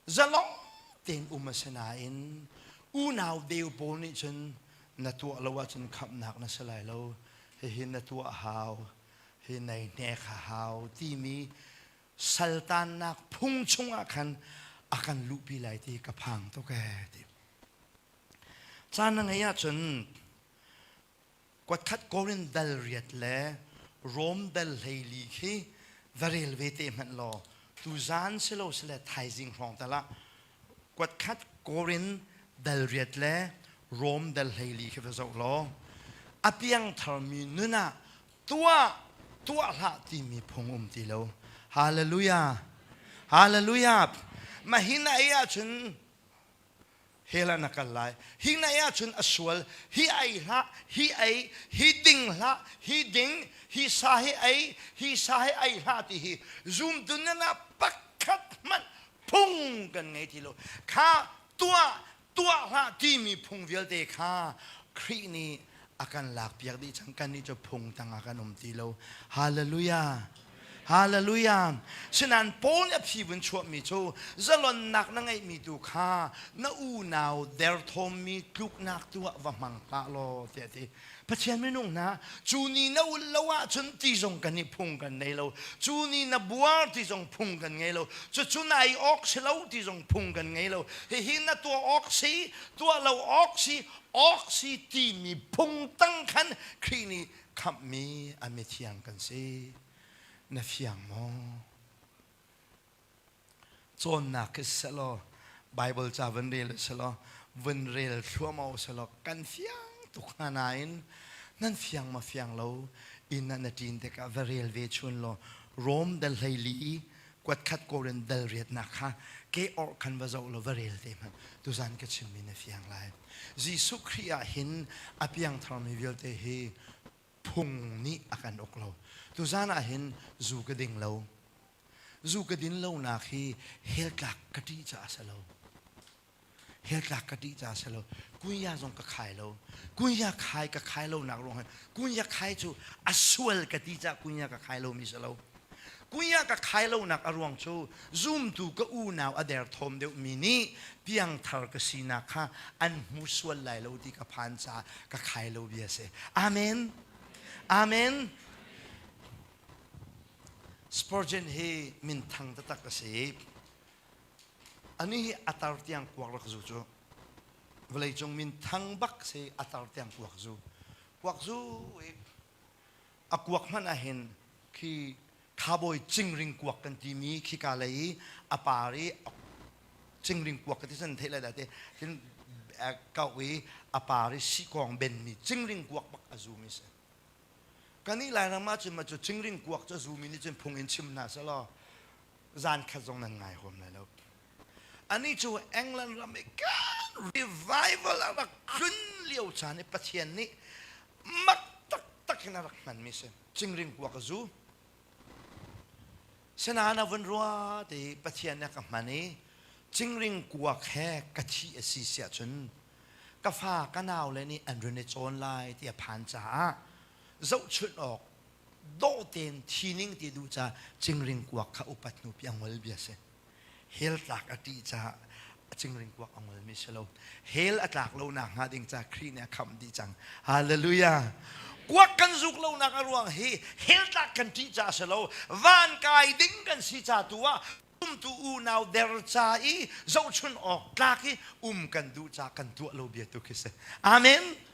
Zalong tein um a si nain unau deu pawl nih cun na tuah lo ahcun khamhnak na si lai lo. Hihi na tuah hau, hi nei hnek a hau timi saltannak phung chungah khan a kan luhpi lai ti ka phang tuk ee ti. Caan na ngeih ahcun Kuatkhat Korin dal riat le Rom dal 14 khi Va rel ve te hmanh law tuzan silo sile thaizing hrawng tal ah kuatkhat Korin dal riat le Rom dal 14 khi va zoh law a piangtharmi nun ah tuah tuah hlah timi phung um ti lo. Hallelujah. Hallelujah. Mah hi na ei ahcun hell ah na kal lai. Hi na ei ahcun a sual. Hi ei hlah, hi ei, hi ding hlah, hi ding, hi sa hi ei, hi sa hi ei hlah ti hi zumtu nan ah pakhat hmanh phung kan ngei ti lo. Kha tuah tuah hlah timi phung vialte kha Khrih nih a kan lakpiak dih cang. Kannih cu phung tangah kan um ti lo. Hallelujah. Hallelujah. Sinain Paul nih a phi vun chuahmi cu zalonnak na ngeihmi tu kha na unau derthawmmi tluknak tu ah va hmang hlah law tiah a ti. Pathian minung hna, cu ni na ulh lo ahcun ti zong kan i phung kan nei lo. Cu ni na buar ti zong phung kan ngei lo. Cucu na ei awk si lo ti zong phung kan ngei lo. Hihi na tuah awk si, tuah lo awk si, awk si timi phung tang khan Khrih nih khamhmi a mithiang kan si. Na fiang maw? Cawnnak khi selaw Bible ca van rel selaw vun rel thluahmah selaw kan fiang tuk hna nain nan fiang ma fiang lo inn ah na ṭin tikah va rel ve chun law Rom dal 14 kuat khat Korin dal riatnak kha ke orh khan va zoh law va rel te hmanh tuzan ka chimmi na fiang lai. Jesuh Khrih ah hin a piangtharmi vialte hi phung nih a kan uk lo. Tuzan ah hin zu ka ding lo. Zu ka din lonak hi hell tlak ka ṭih caah a si lo. Hell tlak ka ṭih caah a si lo. Kunya zong ka khai lo. Kunya khai ka khai lonak ruang hin kunya khai cu a sual ka ti caah kunya ka khai lomi si lo. Kunya ka khai lonak a ruang cu zumtu ka unau a derthawm deuhmi nih piangthar ka sinak kha an hmu sual lai lo ti ka phan caah ka khai lo bia si. Amen. Amen. Spurgeon hi minthang taktak a si. Ani hi a tar tiang kuak rak zu cu. Vawleicung minthang bak si a tar tiang kuak zu. Kuak zu i a kuak hmanh ahhin khi khabawi cingring kuak kan timi khika lei i a par i cingring kuak ka ti san theih lai dah te tin kau i a par i sikawng benmi cingring kuak bak a zumi si. Kan i Lairam ahcun mah cu cingring kuak cu a zumi nih cun phung in chim hna selaw zan khat zong nan ngai huam lai lo. Anih cu England ram i kan revival a rak tlun lio caan i Pathian nih mak taktak in a rak hmanmi si. Cingring kuak a zu. Sinain a vun rua ti Pathian nih a ka hman i cingring kuak he ka thi a si siah cun ka fa ka naule nih an run i cawn lai ti a phan caah zohchunh awk dawh tein thi ning ti duh ca cingring kuak kha upat hnu pi a ngol bia si. Hell tlak a ṭih caah a cingring kuak a ngolmi si lo. Hell a tlak lo nak hnga ding ca Khrih nih a khamh dih cang. Hallelujah. Kuak kan zuk lonak a ruang hi hell tlak kan ṭih caah si lo. Van kai ding kan si ca tu ah umtu unau der ca i zohchun awk tlak i um kan duh ca kan tuah lo bia tu khi si. Amen.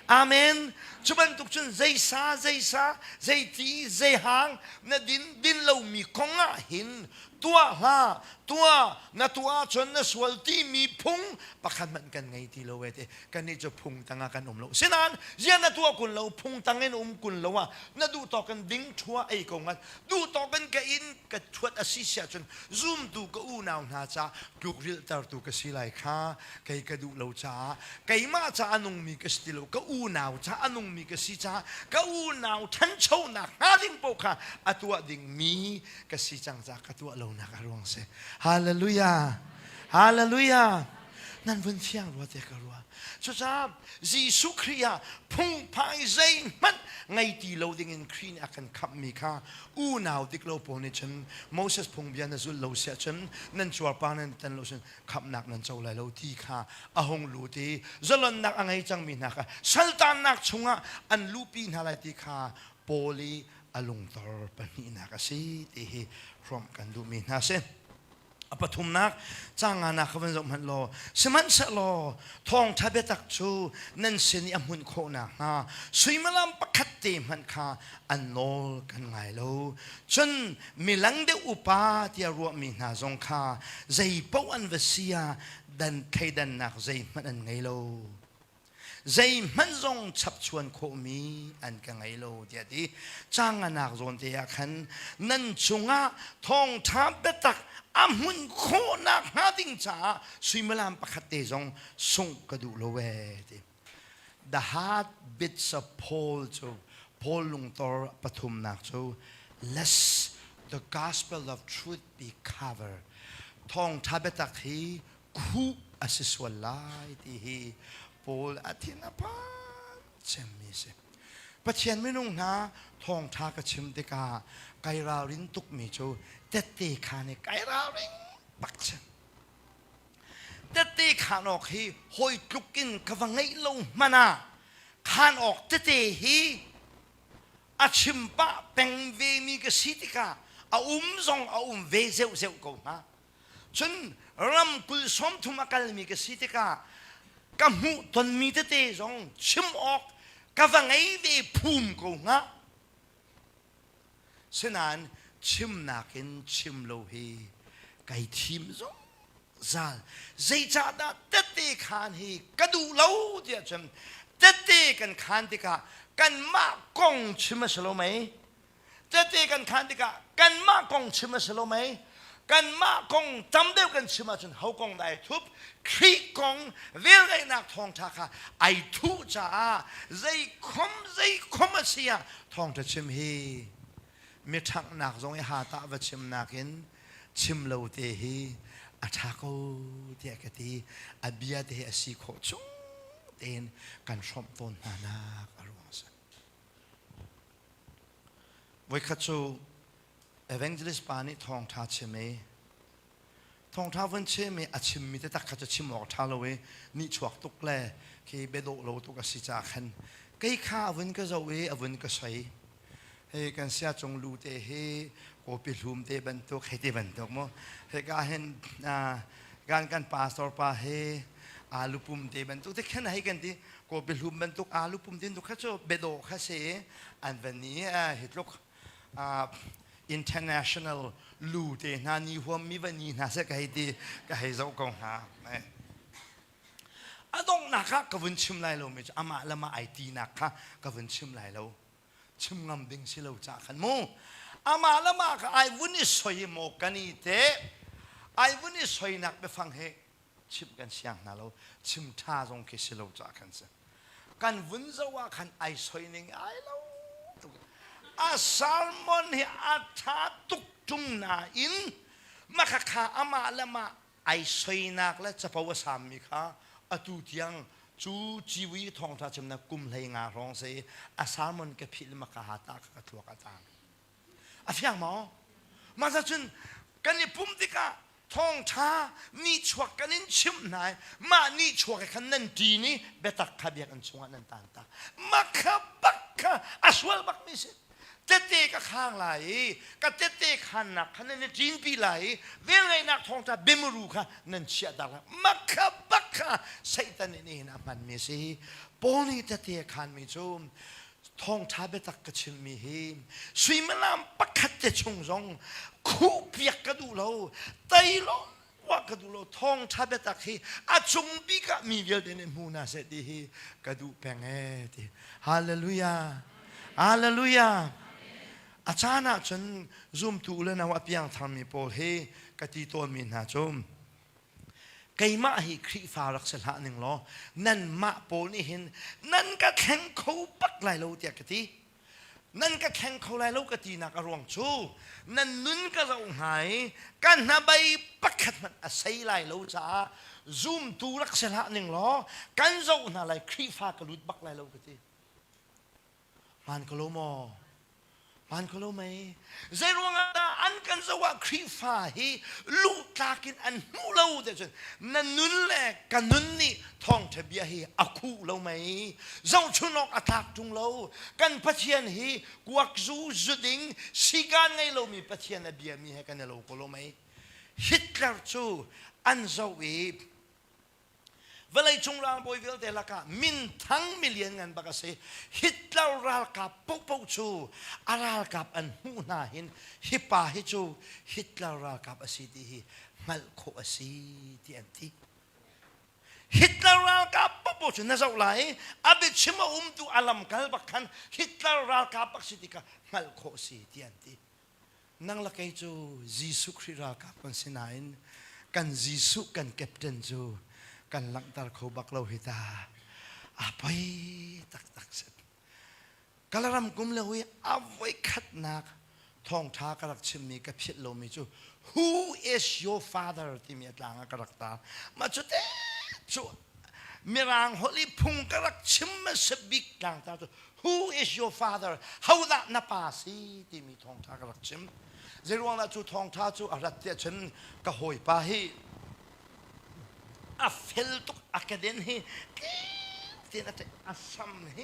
Amen. Cu bantuk cun zeisa zeisa zeiti zeihang na din din lomi kong ah hin tuah hlah tuah na tuah ahcun na sual timi phung pakhat hmanh kan ngei ti lo e ti kannih cu phung tangah kan um lo sinain ziah na tuah kun lo phung tang in um kun lo ah na duh tawk in ding thua ei ko ngat duh tawk in ka in ka thuat a si siah cun zumtu ka unau hna ca tlukrilhtertu ka si lai kha kei ka duh lo caah keimah ca a nungmi ka si ti lo ka unau ca a nungmi ka si caah ka unau ṭhanchonak hnga ding paoh kha a tuah dingmi ka si cang caah ka tuah lonak a ruang si. Hallelujah. Hallelujah. Nan vun fiang rua te ka rua. Cucaah Jesuh Khrih ah phungphai zeihmanh ngei ti lo dingin Khrih nih a kan khamhmi kha unau dik lo pawl nih cun Moses phungbia na zulh lo siah cun nan cuarpar nan tan lo cun khamhnak nan co lai lo ti kha a hung lut i zalonnak a ngei cangmi hna kha saltannak chungah an luhpi hna lai ti kha Paul i a lungtor pahnihnak a si ti hi hrawmh kan duhmi hna si. A pathumnak canganak kha van zoh hmanh law sihmanhsehlaw thawngṭha biatak cu nan sin i a hmunh khawh nakhnga suimilam pakhat te hmanh kha an nawl kan ngai lo. Cun milang deuh upa tiah ruahmi hna zong kha zei paoh an va si ah dan thleidannak zeihmanh an ngei lo. Zeihmanh zong chapchuan khawhmi an ka ngei lo tiah ti. Canganak zawn te ah khan nan cungah thawngṭha biatak a hmun khawhnak hnga ding caah suimilam pakhat te zong sungh ka duh lo ee ti. The heartbeats of Paul cu Paul lungtor pathumnak cu lest the gospel of truth be covered. Thawngṭha biatak hi khuh a si sual lai ti hi Paul a thin a phan cemmi si. Pathian minung hna thawngṭha ka chim tikah kai ralrin tukmi cu tette kha nih kai ralring bak cem. Tette khaan awk hi hawi tluk in ka va ngeih lo hmanh ah khaan awk tete hi a chim pah peng vemi ka si tikah a um zong a um ve zeuhzeuh ko hnga. Cun ram kul 30 a kalmi ka si tikah ka hmuh tonmi tete zong chim awk ka va ngei ve phum ko hnga. Sinain chimnak in chim lo hi kai thim zungzal. Zeicahdah tette khaan hi ka duh lo tiah cun tette kan khaan tikah kanmah kong chim a si lo mei? Tette kan khaan tikah kanmah kong chim a si lo mei? Kanmah kong tam deuh kan chim ahcun ho kong dah ai thup? Khrih kong velngeihnak thawngṭha kha ai thuh caah zeikhom zeikhom a si ah thawngṭha chim hi mi ṭhanghnak zong i ha tah va chim nakin chim lo te hi a ṭha ko tiah ka ti. A bia te hi a si khawh chung tein kan hrawmh tawn hna nak a ruang a si. Voikhat cu evangelist pa nih thawngṭha chim i Thawngṭha vun chim i a chimmi taktak kha cu chim awk ṭha lo i nihchuak tuk le khi biadawh lo tuk a si caah khan kei kha a vun ka zoh i a vun ka soi. Hei kan sia cung lu te hi kawpi hlum te bantuk hei ti bantuk mu. Hika hin kan kan pastor pa hi alu pum te bantuk te khan hei kan ti kawpi hlum bantuk alu pum tin tu kha cu biadawh kha si i an van i hi tluk international lu te hna ni huam mi va ni hna seh ka hei ti ka hei zoh ko hna. A donghnak ah ka vun chim lai lo mi cu amah le mah ai tinak kha ka vun chim lai lo. Chim ngam ding si lo ca khan mu. Amah le mah kha ai vun i soi maw kan i te ai vun i soinak biafang he chimh kan siang hna lo. Chim ṭha zong khi si lo ca khan si. Kan vun zoh ah khan ai soi ning ai lo tuk. A sermon hi a ṭha tuk ṭung nain makhakha amah le mah ai soinak le capo a sammi kha atu tiang cu ciwi thawngṭha chimnak kum 15 hrawng si a sermon ka philh maka ha ta ka thluak a tang. A fiang maw? Mah cun kan i pumh tikah thawngṭha nihchuak kan in chimh hna i mah nihchuak he khan nan ṭin i biatak kha biakinn chungah nan tan tak. Mah kha bak kha a sual bakmi si. Tette ka khang lai i ka tette khannak kha nan i ṭinpi lai i velngeihnak thawngṭha biamuru kha nan chiahtak lai. Mah kha bak kha Satan nih nihin a hmanmi a si. Paul nih tette a khanmi cu thawngṭha biatak ka chimmi hi suimilam pakhat te chung zong khuhpiak ka duh lo tei lo wah ka duh lo thawngṭha biatak hi a cung bik ah mi vialte nih hmu hna seh ti hi ka duh peng ee ti. Hallelujah, hallelujah. A caan ah cun zumtu u le nau a piangtharmi pawl hi ka ti tawnmi hna cu keimah hi Khrihfa rak si hlah ning law nanmah pawl nih hin nan ka thleng kho bak lai lo tiah ka ti. Nan ka thleng kho lai lo ka tinak a ruang cu nan nun ka zoh hna i ka hnabei pakhat hmanh a sei lai lo caah zumtu rak si hlah ning law kan zoh hna lai Khrihfa ka lut bak lai lo ka ti. Hmaan ko lo maw? Hmaan ko lo mei? Zei ruangah dah an kan zoh ah Khrihfa hi luhtlak in an hmuh lo ti cun na nun le ka nun nih thawngṭha bia hi a khuh lo mei? Zohchun awk a tlak ṭung lo. Kan Pathian hi kuakzu zuding sikaan ngei lomi Pathian a biami he kan i lo ko lo mei? Hitler cu an zoh i. Vawleicung ralbawi vialte lakah minthang milian ngan bak a si. Hitler ralkap paohpaoh cu a ralkap an hmuh hna hin hi pa hi cu Hitler ralkap a si ti hi hngalh khawh a si ti an ti. Hitler ralkap paohpaoh cu na zoh lai i a biachim a umtu a lamkal bak khan Hitler ralkap bak si ti kha hngalh khawh a si ti an ti. Nang le kei cu Jesuh Khrih ralkap kan si nain kan Jesuh kan captain cu kan langhter kho bak lo hi ta. A poi taktak si. Kalaram kum le hui a voikhatnak thawngtha ka rak chimmi ka philh lomi cu Who is your father timi a tlang ah ka rak tar. Mah cu te cu Mirang holh i phung ka rak chim hmasa bik tlangtar cu Who is your father? Hodah na pa si? timi thawngṭha ka rak chim. Zeiruangdah cu thawngṭha cu a rat tiah cun ka hawipa hi a fel tuk a keden hi tling tein a a sam hi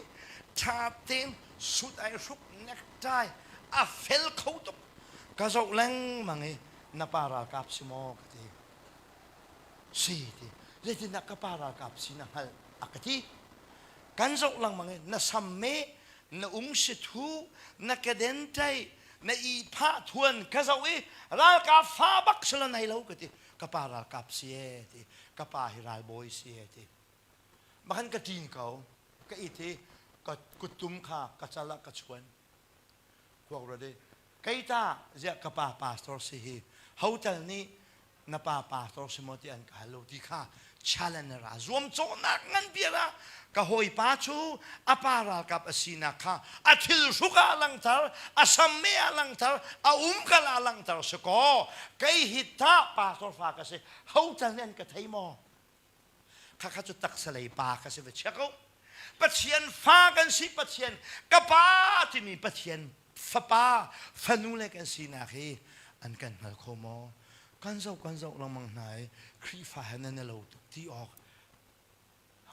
ṭha tein suit ai hruk necktie a fel kho tuk ka zoh lengmang i na pa ralkap si maw ka ti si ti zeitindah ka pa ralkap si na hngalh a ka ti kan zoh lengmang i na sam me na ungsi thu na keden ṭai na i phah thuan ka zoh i ralkap fa bak si la nei lo ka ti ka pa ralkap si e ti ka pa hi ralbawi si e ti makhan ka ṭin ko ka it i ka kuttum kha ka cal ah ka chuan kuak ruat i kei ta ziah ka pa pastor si hi hotel nih na pa pastor si maw ti an ka hal lo ti kha challenge ra zuamcawhnak ngan bia ah ka hawipa cu a pa ralkap a sinak kha a thil hruk ah langter a samme ah langter a umkal ah langter si kaw kei hi ta pastor fa ka si hotel nih an ka thei maw Khakha cu taksa lei pa ka si va chia ko. Pathian fa kan si Pathian ka pa timi Pathian fapa fanu le kan sinak hi an kan hngal kho maw? Kan zoh kan zoh lengmang hna i Khrihfa he nan i lo tuk ti awk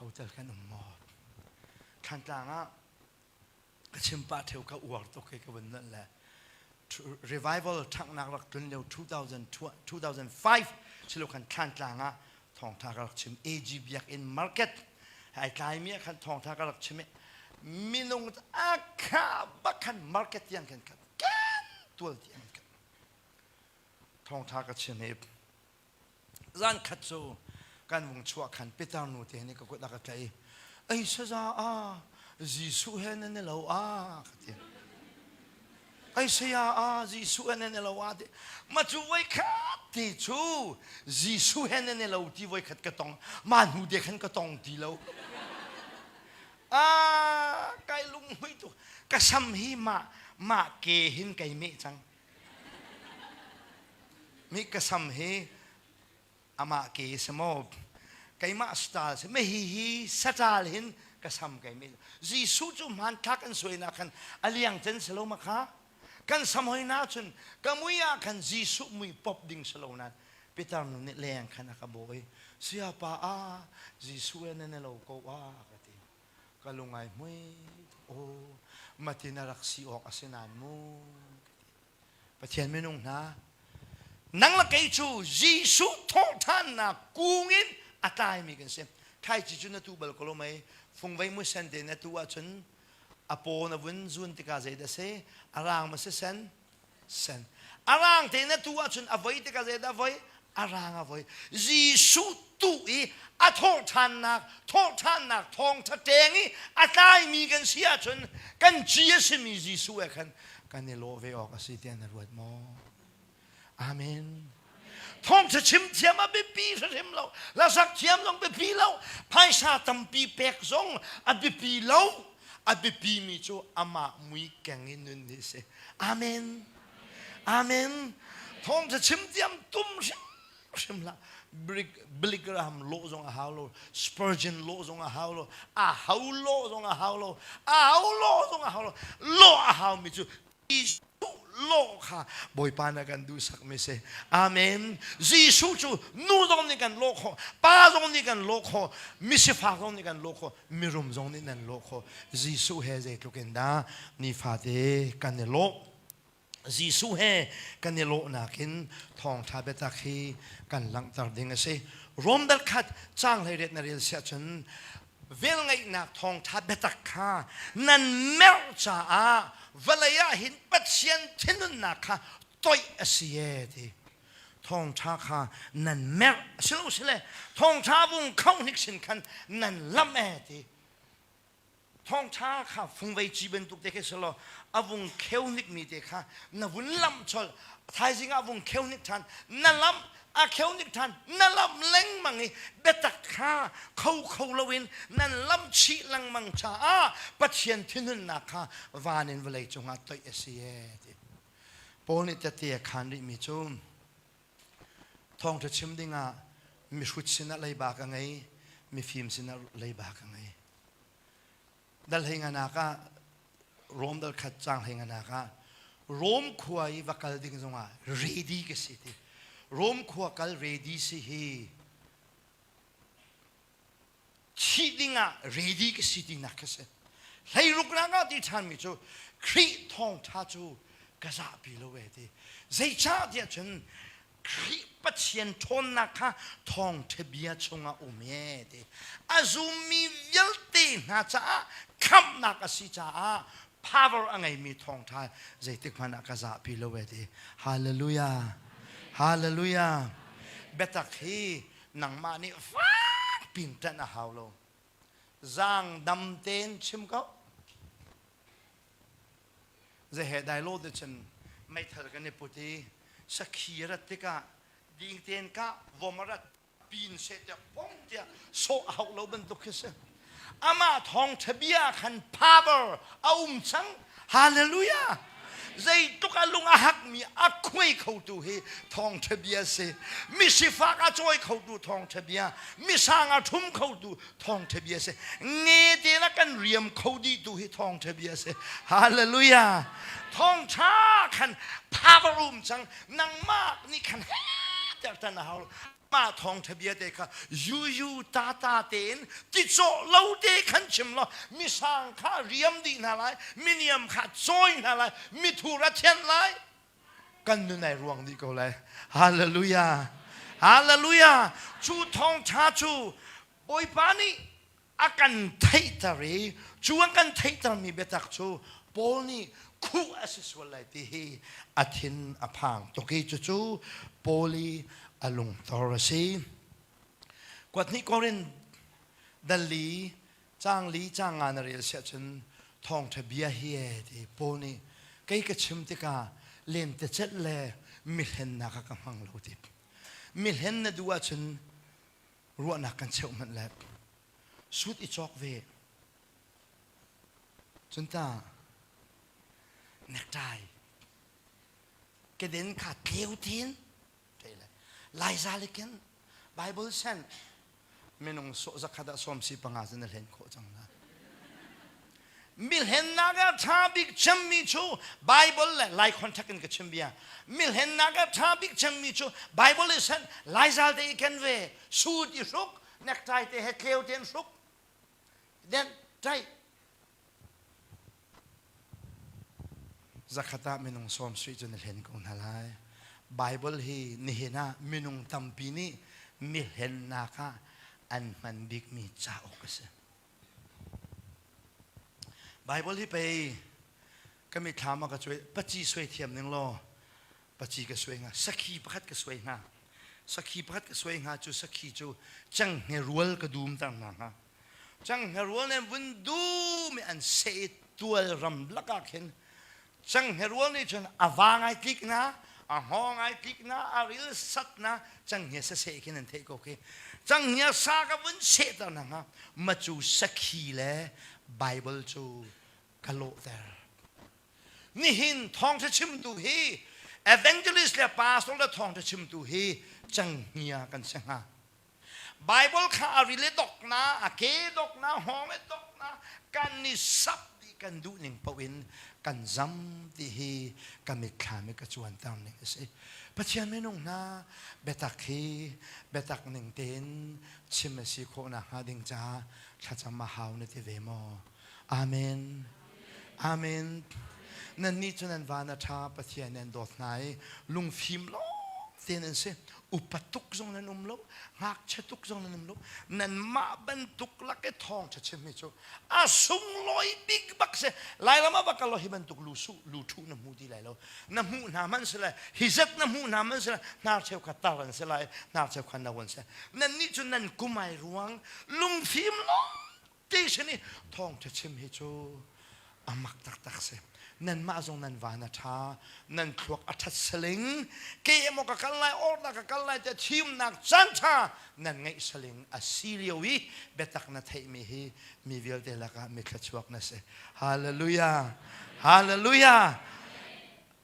hotel kan um maw? Thlantlang ah ka chim pah theu ka uar tuk hi ka vun nolh le revival ṭhanghnak rak tlun lio 2005 silo khan Thlantlang ah thawngṭha ka rak chim AG Biakinn market ai tlaimi ah khan thawngṭha ka rak chim i minung a kha bak khan market tiang khan kan tual tiang khan thawngṭha ka chim i Zan khat cu kan vung chuah khan Peter nu te nih ka kut a ka tlaih i ei saza a Jesuh he nan i lo a ka ti. Ei saya a Jesuh he nan i lo a ti. Ma cu voi khat te cu Jesuh he nan i lo ti voi khat ka tong. Ma hnu de khan ka tong ti lo. A kai lunghmui tuk. Ka sam hi ma ma ke hin kai meh cang. Mi ka sam hi amah ke si maw keimah style si me hi hi satal hin ka sam kai mi Jesuh cu hmanthlak an suainak khan a liang cen si lo ma kha kan sam hoi na cun ka mui ah khan Jesuh mui pop ding si lo nan Peter nu nih leng khan a ka bawh i siapa a Jesuh e na lo ko a ka ti ka lungai hmui aw matin a rak si awk a si nain mu Pathian minung hna nang le kei cu Jesuh thawhṭhannak kung in a tlaimi kan si thlaici cu na tu bal ko lo mei fungvei muisen te na tu ahcun a paw na vun zun tikah zeidah si a rang ma si sen sen a rang te na tu ahcun a voi tikah zeidah voi a rang a voi Jesuh tu i a thawhṭhannak thawhṭhannak thawngṭha ṭeng i a tlaimi kan si ahcun kan ci a simi Jesuh he khan kan i lawh ve awk a si tiah na ruat maw Amen thawngṭha chim thiam a biapi hrimhrim lo hlasak thiam zong biapi lo phaisa tampi pek zong a biapi lo a biapimi cu amah mui keng in nun hi si Amen. Amen. Thawngtha chim tiam tum hrim hlah. Billy Graham lawh zong a hau lo, Spurgeon lawh zong a hau lo, a hau lawh zong a hau lo, a hau lawh zong a hau lo. Lawh a hau mi cu lawh kha Bawipa na kan duhsak mi si. Amen. Jesuh cu nu zong nih kan lawh khawh, pa zong nih kan lawh khawh, misifak zong nih kan lawh khawh, mirum zong nih nan lawh khawh. Jesuh he zeitluk in dah nifate kan i lawh. Jesuh he kan i lawhnak in thawngṭha biatak hi kan langhter ding a si. Rom dal khat caang 18 na rel siah cun velngeihnak thawngṭha biatak kha nan merh caah vawlei ah hin Pathian thinhunnak kha toih a si ee ti. Thawngṭha kha nan merh a si lo sile thawngṭha vung kho hnik sin khan nan lamh ee ti. Thawngṭha kha fungvei ci bantuk te khi si law a vung kheu hnikmi te kha na vun lamh colh. Thaizing ah vung kheu hnik ṭhan, na lamh, a kheu hnik ṭhan, na lamh lengmang i biatak kha kho kho loin nan lamh chih lengmang caah Pathian thinhunnak kha van in vawlei cungah toih a si ee ti. Paul nih tehte a khaan rihmi cu thawngṭha chim dingah mihrut sinah leiba ka ngei, mifim sinah leiba ka ngei. Dal hlei nganak ah Rom dal khat caang hlei nganak ah Rom khua i va kal ding zongah ready ka si ti. Rom khua kal ready si hi thih dingah ready ka si tinak ka si. Hleiruk nak ah ti ṭhanmi cu Khrih thawngṭha cu ka zahpi lo e ti. Zeicah tiah cun Khrih Pathian ṭhawnnak kha thawngṭha bia chungah um e ti. A zummi vialte hna caah khamhnak a si caah power a ngeimi thawngṭha zeitik hmanh ah ka zahpi lo e ti. Hallelujah. Hallelujah. Biatak hi nangmah nih fak pin ṭanh a hau lo. Zaang dam tein chim ko. Zehe dai lo te cun meithal kan i put i sakhi rat tikah ding tein kah vom a rat pin seh tiah pong tiah sawh a hauh lo bantuk khi si. Amah thawngṭha bia khan power a um cang. Hallelujah! Zeitluk a lung a hakmi a khuai khotu hi thawngṭha bia si. Misifak a cawi khotu thawngṭha bia, misang a ṭhum khotu thawngṭha bia si. Nge te na kan riam kho dih tu hi thawngṭha bia si. Hallelujah! Thawngṭha khan power um cang. Nangmah nih khan ter tan a hau. Mah thawngṭha bia te kha yuyu tata tein ticawh lo te khan chim law misang kha riam dih hna lai, miniam kha cawi hna lai, mithur a thianh lai. Kan nun ai ruang dih ko lai. Hallelujah! Hallelujah! Cu thawngṭha cu Bawipa nih a kan theihter i cu an kan theihtermi biatak cu Paul nih khuh a si sual lai ti hi a thin a phang tuk i cucu Paul i a lungtor a si. Kuat hnih Korin dal li caang li caang nga na rel siah cun thawngṭha bia hi e ti Paul nih kei ka chim tikah lentecelh le mihlennak ah ka hmang lo ti. Mihlen na duh ahcun ruahnak kan cheuh hmanh le sut i cawk ve cun ta necktie keden kha tleu tin laiza le ken bible sen minung sawh zakhat ah sawm si panga cun na hlen khawh cang na Milhennak ah ṭha bik cemmi cu Bible le Lai contact in ka chim bia. Milhennak ah ṭha bik cemmi cu Bible i sanh Laizal te i ken ve, suit i hruk, necktie te he tleu tein hruk. Then tight. Zakhat ah minung sawm sui cu na hlen ko hna lai. Bible hi nihin ah minung tampi nih mihlennak ah an hman bikmi cauk a si. Baibal hi pei ka mitthlam ah ka cuai paci suai thiam ning law paci ka suai hnga sakhi pakhat ka suai hnga sakhi pakhat ka suai hnga cu sakhi cu cenghnge rual ka dum ter hna hnga cenghnge rual nih vun dum i an seh i tual ram lakah khin Cenghnge rual nih cun a va ngai tlik na, a hngawng ngai tlik na, a ril sat na, cenghngia saseh khin an theih ko khi. Cenghngia sa ka vun sehter na hnga, macu sakhi le Bible cu ka lawhter. Nihin thawngṭha chimtu hi evangelist le pastor le thawngṭha chimtu hi cenghngia kan si hnga. Bible kha a rile dok na, a ke dok na, hngawng e dok na, kan i sap dih kan duh ning paoh in kan zam ti hi ka mitthlam i ka cuanter ning a si. Pathian minung hna biatak hi biatak ning tein chim a si khawh nakhnga ding caah thlacam a hau na ti ve maw? Amen. Amen. Nannih cu nan van a ṭha, Pathian nih an dawt hna i lungfim lawng te nan si. Upa tuk zong nan um lo, ngakchia tuk zong nan um lo. Nanmah bantuk lak i thawngṭha chimmi cu a sunglawi bik bak si. Lairam ah va kal law hi bantuk lu su lu ṭhu na hmu ti lai lo. Na hmuh hna hmanh si lai, hi zat na hmuh hna hmanh si lai, hnar cheu kha tar an si lai, hnar cheu kha no an si. Nannih cu nan kum ai ruang lungfim lawng te sin i thawngṭha chim hi cu a mak taktak si. Nanmah zong nan van a ṭha, nan thluak a ṭhat saling, ke emaw ka kal lai, or dah ka kal lai tiah thimnak caan ṭha nan ngeih saling a si lio i biatak na theihmi hi mi vialte lakah mi thluachuak na si. Hallelujah! Hallelujah!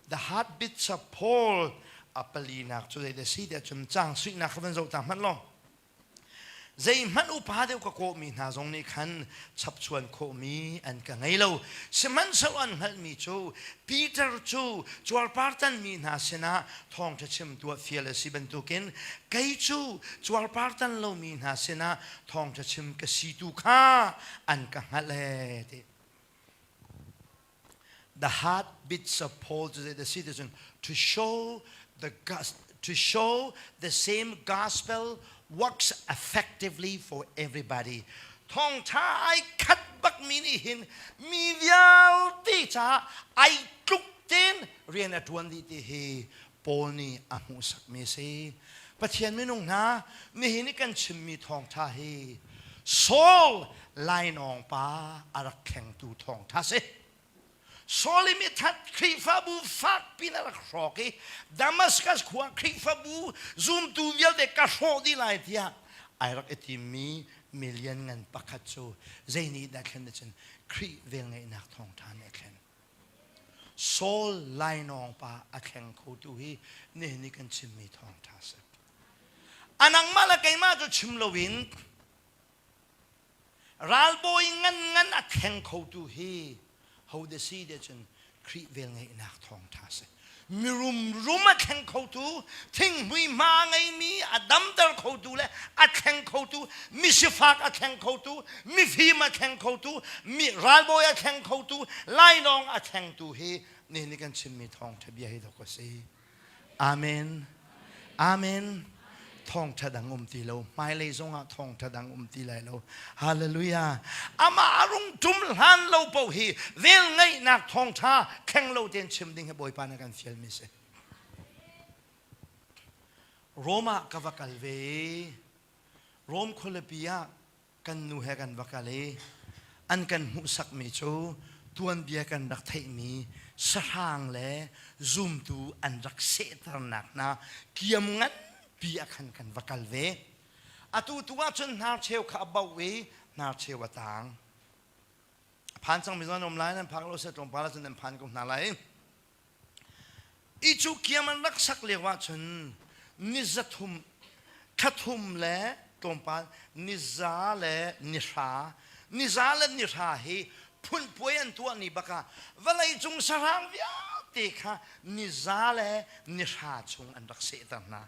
The heartbeats of Paul a palinak cu zei dah si tiah cun caang suihnak kha van zoh ta hmanh law. Zeihmanh upa deuh ka kawhmi hna zong nih khan chapchuan khawhmi an ka ngei lo. Sihmanhsehlaw an hngalhmi cu Peter cu cuarpar tanmi hna sinah thawngṭha chimtu ah fial a si bantukin kei cu cuarpar tan lomi hna sinah thawngṭha chim ka si tu kha an ka hngalh ee ti. The heartbeats of Paul to the citizen to show the to show the same gospel works effectively for everybody. Thawngṭha ai khat bak mi nih hin mi vialte caah ai tluk tein rian a ṭuan dih ti hi Paul nih a hmuhsakmi a si. Pathian minung hna, nihin i kan chimmi thawngṭha hi Saul lainawng pa a rak thlengtu thawngṭha si. Saul i mithat Khrihfabu fakpi in a rak hrawk i Damascus khua Khrihfabu zumtu vialte ka hrawh dih lai tiah ai rak i timmi milian ngan pakhat cu zei nih dah thlen cun Khrih velngeihnak thawngṭha nih a thlen. Saul lainawng pa a thleng khotu hi nihin i kan chimmi thawngṭha a si. A nangmah le keimah cu chim loin ralbawi ngan ngan a thleng khotu hi hode si te cun Khrih velngeihnak thawngṭha a si. Mirum rum a thleng khotu, thinghmui hma ngeimi a damter khotu le a thleng khotu, misifak a thleng khotu, mifim a thleng khotu, mi ralbawi a thleng khotu, lainawng a thlengtu hi nihin ni kan chimmi thawngṭha bia hi dok a si. Amen. Amen. Thawngṭha dang um ti lo. Hmailei zongah thawngṭha dang um ti lai lo. Hallelujah. Amah a rung ṭum hlan lo paoh hi velngeihnak thawngṭha thleng lo tein chim ding hi Bawipa nih a kan fialmi si. Rom ah ka va kal ve i Rom khualipi ah kan nu he kan va kal i an kan hmuhsakmi cu tuanbia kan rak theihmi sahrang le zumtu an rak sehternak hna kiam nganpi ah khan kan va kal ve. Atu tu ahcun hnarcheu kha a boh i hnarcheu a taang. A phan cangmi zong an um lai, nan phak lo seh tlawmpal ahcun nan phan ko hna lai. I cu kiam an rak sak lio ahcun ni zathum thlathum le tlawmpal niza le nihra niza le nihra hi phunpuai an tuah ni bak ah vawleicung sahrang vialte kha niza le nihra chung an rak sehter hna.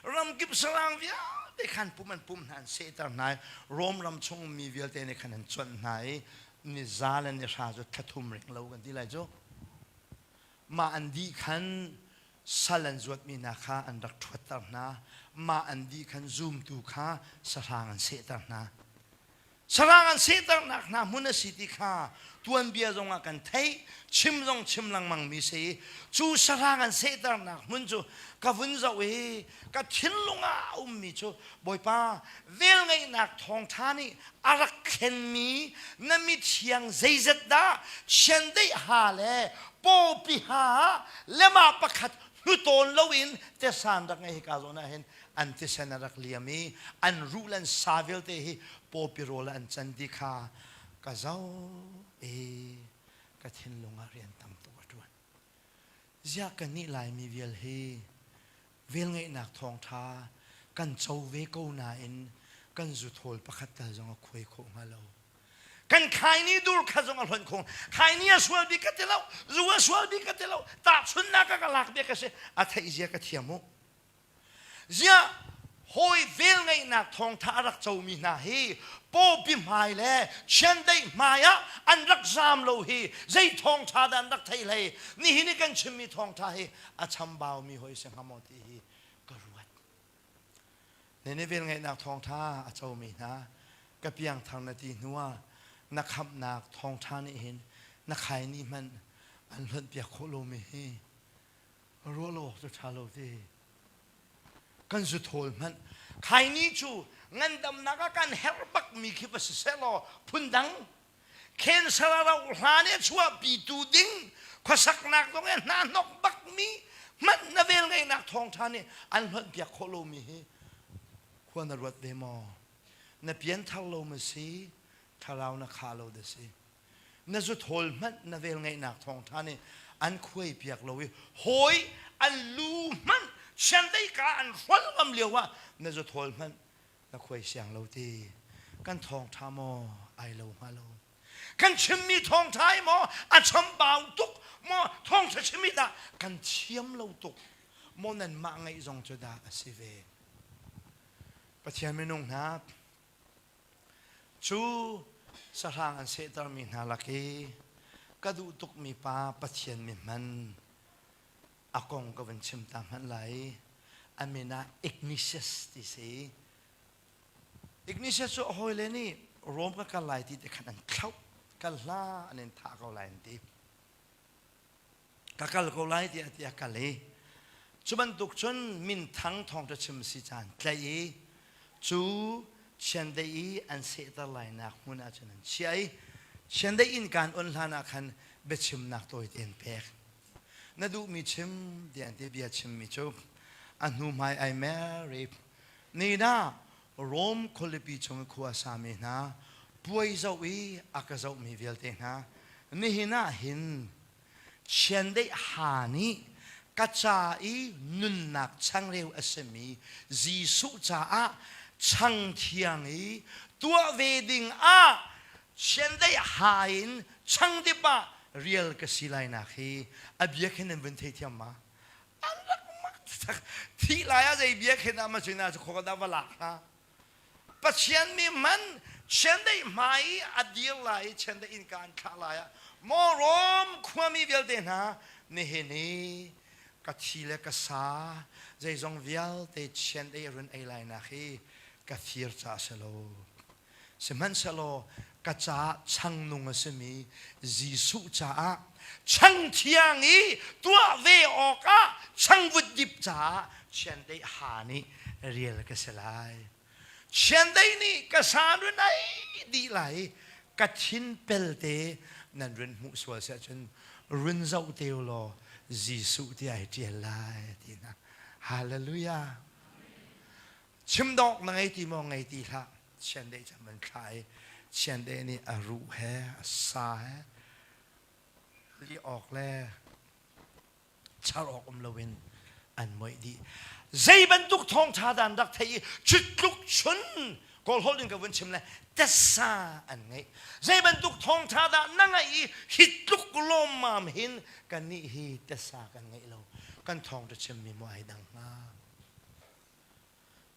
Ramkip sahrang vialte khan pum an pum hna an sehter hna i Rom ram chung mi vialte nih khan an cuanh hna i niza le nihra cu thlathum ring lo kan ti lai cu. Mah an dih khan sal an zuatmi hna kha an rak ṭhuatter hna. Mah an dih khan zumtu kha sahrang an sehter hna. Sahrang an sehternak hna hmun a si ti kha tuanbia zongah kan theih, chim zong chim lengmangmi si. Cu sahrang an sehternak hmun cu ka vun zoh i ka thinlung ah a ummi cu Bawipa velngeihnak thawngṭha nih a rak thlenmi na mithiang zeizat dah chiandeih ha le pawpi ha le mah pakhat hnutawn loin tesan rak ngei hika zawn ah hin an thisen a rak liam i an ruh le an sa vialte hi pawpi rawl ah an can ti kha ka zoh i ka thinlung ah rian tam tuk a ṭuan. Ziah kannih Laimi vial hi velngeihnak thawngṭha kan co ve ko nain kan zuthawl pakhat tal zong a khuai khawh hnga lo. Kan khaini dur kha zong a hlonh khawh. Khaini a sual bik ka ti lo, zu a sual bik ka ti lo, tahchunhnak ah ka lak bia ka si, a theih zia ka thiam u. Ziah hawi velngeihnak thawngtha a rak comi hna hi pawpi hmai le chiandeih hmai ah an rak zaam lo hi zei thawngtha dah an rak thei hlei nihin i kan chimmi thawngtha hi a chambaumi hoi si hnga maw ti hi ka ruat. Nene velngeihnak thawngṭha a comi hna ka piangthar na ti hnuah na khamhnak thawngṭha nih hin na khaini hmanh an hlonhpiak khawh lomi hi ruah lo awk cu ṭha lo ti. Kan zuthawl hmanh khaini cu ngandamnak ah kan herh bakmi khi va si sehlaw phundang Cancer a rauh hlan i a chuahpitu ding khuasaknak zong i hna hnok bakmi hmanh na velngeihnak thawngṭha nih an hlonhpiak khawh lomi hi khua na ruat ve maw? Na pianthar lo ma si? Thlarau na kha lo da si? Na zuthawl hmanh na velngeihnak thawngṭha nih an khuaipiak lo i hawi an lu hmanh chiandeih ka an hrual ngam lio ah na zuthawl hmanh na khuai siang lo ti kan thawngṭha maw ai lo hnga lo kan chimmi thawngṭha hi maw a chambau tuk maw thawngṭha chimmi dah kan thiam lo tuk maw nanmah ngaih zong cu dah a si ve Pathian minung hna cu sahrang an sehtermi hna lak i ka duh tukmi pa Pathian mi hman a kong ka van chim ta hmanh lai. A min ah Ignatius ti si. Ignatius cu a hawile nih Rome ka kal lai ti te khan an thlauh. Kal hlah an in thah ko lai an ti. Ka kal ko lai tiah ti a kal i cu bantuk cun minthang thawngṭha chim si caan tlaih i cu chiandeih i an sehter lainak hmun ah cun an chiah i chiandeih inn kaan on hlan ah khan biachimnak tawite an pek. Na duhmi chim tiah an ti bia chimmi cu a hnu hmai ai mer i ni dah Rom khualipi chung i khua a sami hna puai zoh i a ka zohmi vialte hna nihin ah hin chiandeih ha nih ka ca i nunnak changreu a simi Jesuh caah chang thiang i tuah ve ding ah chiandeih ha in changdip ah rial ka si lai nak hi a bia khin nan vun theithiam ma an rak mak tak thih lai ah zei bia khin ah ma cun ah cu khua dah va lak hnga Pathian mi man chiandeih hmai i a dir lai i chiandeih innka an thlah lai ah maw Rom khuami vialte hna nihin i ka thi le ka sa zeizong vialte chiandeih run ei lai nak hi ka fir ca a si lo Sihmanhsehlaw ka caah changnung a simi Jesuh caah chang thiang i tuah ve awkah changvut dip caah chiandeih ha nih rial ka si lai. Chiandeih nih ka sa run ei dih lai i ka thin pelte nan run hmuh sual si ahcun run zoh te u law Jesuh tiah ai ṭial lai ti hna. Hallelujah. Chim dawk na ngei ti maw ngei ti hlah. Chiandeih cam an thlah i chiandeih nih a ruh he a sa he lih awk le char awk um loin an moih dih. Zei bantuk thawngṭha dah an rak theih i cutluk chun Kawl holh in ka vun chim le tasa an ngeih. Zei bantuk thawngṭha dah na ngaih i hi tluk lawmmam hin kannih hi tasa kan ngeih lo. Kan thawngṭha chimmi maw ai dang hnga?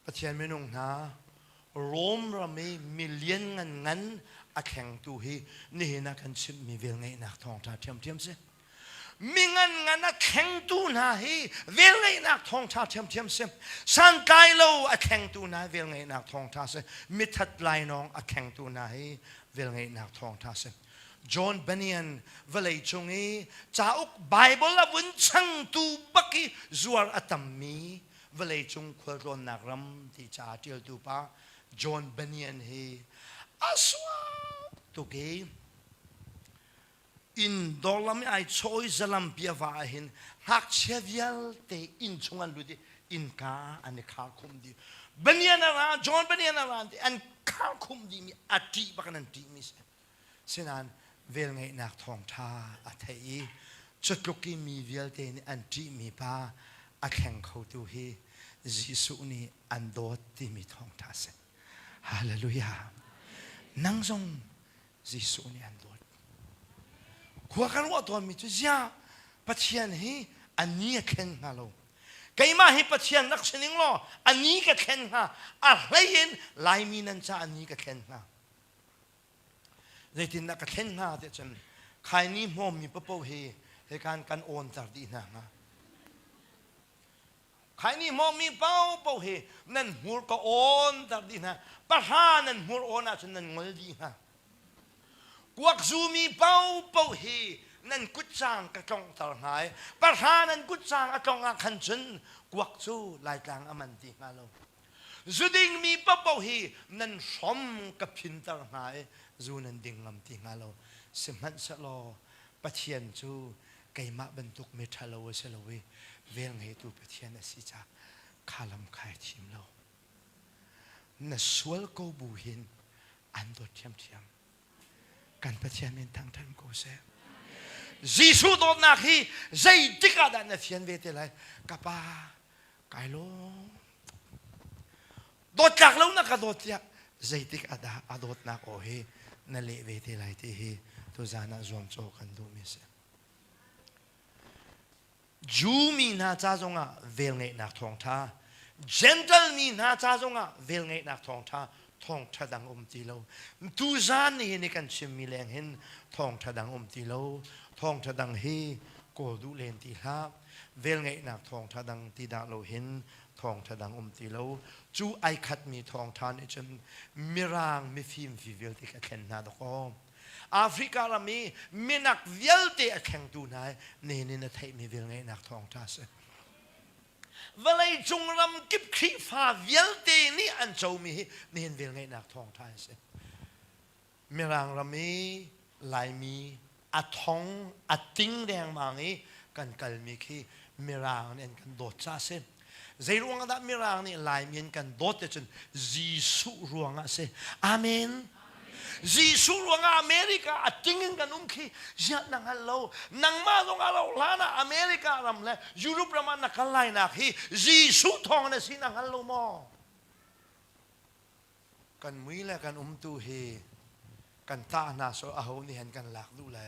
Pathian minung hna, Rom ram i milian ngan ngan a thlengtu hi nihin ah kan chimhmi velngeihnak thawngṭha ṭhiamṭhiam si. Mi ngan ngan a thlengtu hna hi velngeihnak thawngṭha ṭhiamṭhiam si. Santlai lo a thlengtu hna hi velngeihnak thawngṭha si. Mithat lainawng a thlengtu hna hi velngeihnak thawngṭha si. John Bunyan vawlei cung i cauk Bible a vun changtu bak i zuar a tammi vawleicung khualtlawnnak ram ti ca ṭialtu pa John Bunyan hi a suak tuk i inn dawr lam i ai chawh i zalampi a va ahhin ngakchia vialte inn chung an lut i innka an i khar khum dih. Bunyan a ra, John Bunyan a ra ti an khar khum dihmi a ṭih bak in an ṭihmi si. Sinain velngeihnak thawngṭha a theih i cutluk i mi vialte nih an ṭihmi pa a thleng khotu hi Jesuh nih an dawt timi thawngṭha a si. Hallelujah! Nang zong Jesuh nih an dawt. Khua ka ruah tawnmi cu ziah Pathian hi a ni a thlen hnga lo. Keimah hi Pathian rak si ning law a ni ka thlen hnga. A hlei in Laimi nan ca a ni ka thlen hnga. Zeitindah ka thlen hnga tiah cun khaini hmawmmi paoh hi hikan kan awnter dih hna hnga. Khaini hmawmi paohpaoh hi nan hmur ka awn ter dih hna. Pahra nan hmur awn ahcun nan ngol dih hnga. Kuak zumi paohpaoh hi nan kutcang ka tlonghter hna i pahra nan kutcang a tlongh ah khan cun kuak cu Laitlang a man ti hnga lo. Zu dingmi paohpaoh hi nan hrom ka phinter hna i zu nan ding ngam ti hnga lo. Sihmanhsehlaw Pathian cu keimah bantuk mi ṭhalo a si lo i velngeitu Pathian a si caah kha lam kha ai thim lo. Na sual ko bu hin an dawt ṭhiamṭhiam. Kan Pathian min thangṭhat ko seh. Jesuh dawtnak hi zeitik ah dah na fian ve te lai? Ka pa, kai lawm. Dawt tlak lo na ka dawt tiah zeitik ah dah a dawtnak aw hi na leh ve te lai ti hi tuzan ah zuamcaw kan duhmi a si. Jew mi hna ca zongah velngeihnak thawngṭha, Gentle mi hna ca zongah velngeihnak thawngṭha, thawngṭha dang um ti lo. Tuzan ni hin kan chimmi leng hin thawngṭha dang um ti lo. Thawngṭha dang hi kawl duh len ti hlah. Velngeihnak thawngṭha dang ti dah lo hin thawngṭha dang um ti lo. Cu ai khatmi thawngṭha nih cun mirang mifim fi vialte kha thlen hna dawkaw. Africa ram i minak vialte a thlengtu hna nen in a theihmi velngeihnak thawngṭha a si. Vawlei cung ram kip Khrihfa vialte nih an comi hi nihin velngeihnak thawngṭha a si. Mirang ram i Laimi a thong a ting dengmang i kan kalmi khi Mirang nih an kan dawt caah a si. Zei ruangah dah Mirang nih Laimi an kan dawt te cun Jesuh ruangah a si. Amen. Jesuh ruangah America a ting in kan um khi ziah na hngal lo. Nangmah zong a rauh hlan ah America ram le Europe ram ah na kal lai nak hi Jesuh thawng na si na hngal lo maw? Kan mui le kan umtu hi kan tah hna so aho nih hen kan lak duh le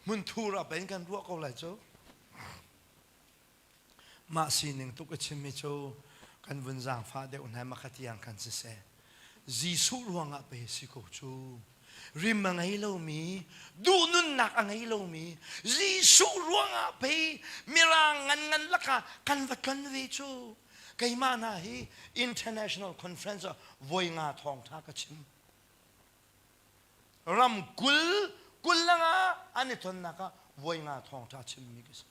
hmunthur ah pen kan ruah ko lai cu. Mah sining tuk a chimmi cu kan vun zaangfah deuh hna makha tiang khan siseh. Jesuh ruangah pei si ko cu. Rim a ngei lomi, duhnunnak a ngei lomi, Jesuh ruangah pei mirang ngan ngan lakah kan va tlon ve cu. Keimah hna hi international conference ah voi nga thawngtha ka chim. Ram 20, 20 langa an i tonnak ah voi nga thawngtha chimmi ka si.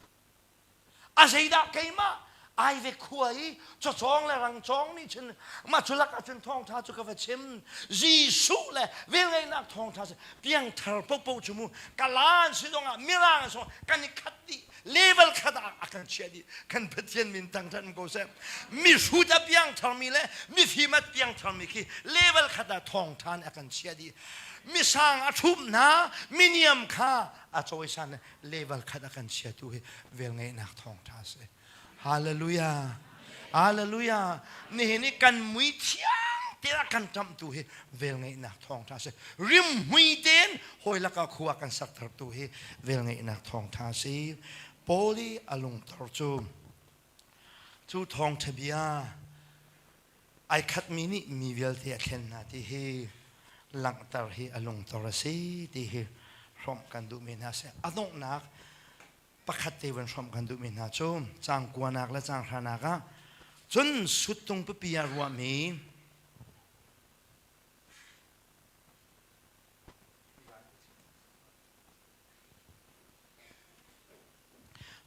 A zeidah keimah ai ve khua i cawcawng le rangcawng nih cun mah cu lakah cun thawngṭha cu ka va chim. Jesuh le velngeihnak thawngṭha cu piangthar popo cu mu kalan si zongah mirang zong kan i khat dih level khat ah a kan chiah dih kan Pathian min thangṭhat ko seh mihrut a piangthar mi le mifim a piangthar mi khi level khat ah thawngṭha nih a kan chiah dih misang a ṭhum hna miniam kha a cawisan level khat a kan chiatu hi velngeihnak thawngṭha a si. Hallelujah. Hallelujah. Nihin i kan mui thiang te a kan ṭamhtu hi velngeihnak thawngṭha a si. Rimhmui tein hawi lakah khua kan saktertu hi velngeihnak thawngṭha a si. Paul i a lungtor cu cu thawngṭha bia ai khatmi nih mi vialte a thlen hna ti hi langhter hi a lungtor a si ti hi hrawmh kan duhmi hna a si. A donghnak pakhat te van hrawmh kan duhmi hna cu caang kuanak le caang hranak ah cun suttung pipi ah ruahmi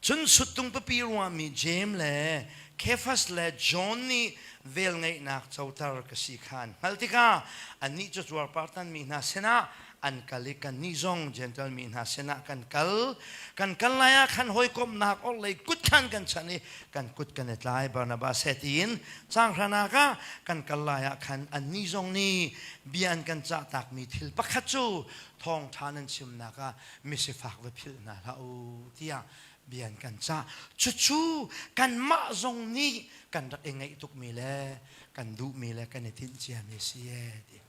Cun suttung pipi ruahmi Jeim le Kefas le John nih velngeihnak coter ka si kha an hngalh tikah annih cu cuarpartanmi hna sinah an kal i kannih zong Jentail mi hna sinah kan kal. Kan kal lai ah khan hawikomhnak orhlei kut khan kan chanh i kan kut kan i tlai Barnabas he tiin caang hranak ah kan kal lai ah khan annih zong nih bia an kan cahtakmi thil pakhat cu thawngṭha nan chimnak ah misifak va philh hna hlah u tiah bia an kan cah. Cucu kanmah zong nih kan rak i ngaih tukmi le kan duhmi le kan i tinh ciami a si ee ti.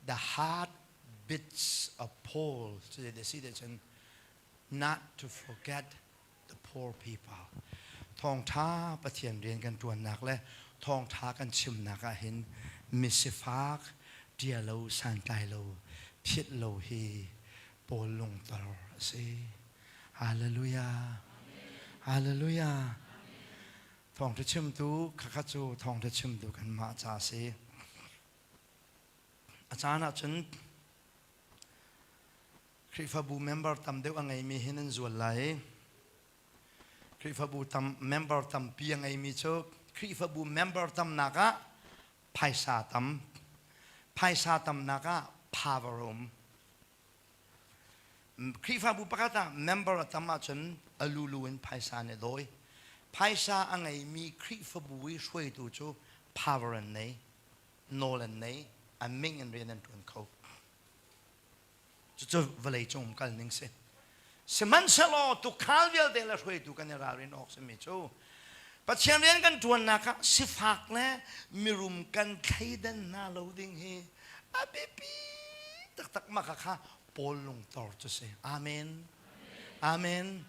The heart beats of Paul cu a si cun not to forget the poor people. Thawngṭha Pathian rian kan ṭuannak le thawngṭha kan chimnak ah hin misifak, ṭialo, santlai lo, philh lo hi Paul lungtor a si. Hallelujah. Hallelujah. Thawngṭha chimtu khakha cu thawngṭha chimtu kanmah ca a si. A caan ahcun Khrihfabu member tam deuh a ngeimi hi nan zual lai. Khrihfabu tam member tampi a ngeimi cu Khrihfabu member tamnak ah phaisa tam, phaisa tamnak ah power a um. Khrihfabu pakhat ah member a tam ahcun a lulu in phaisa nih a dawi. Phaisa a ngeimi Khrihfabu i hruaitu cu power an nei, nawl an nei, a ming in rian an ṭuan kho. Cucu vawlei cung um kal ning si. Sihmanhsehlaw tukhal vialte le hruaitu kan i ralrin awk simi cu Pathian rian kan ṭuannak ah sifak le mirum kan thleidan hna lo ding hi a biapi taktak mah kha Paul lungtor cu si. Amen. Amen.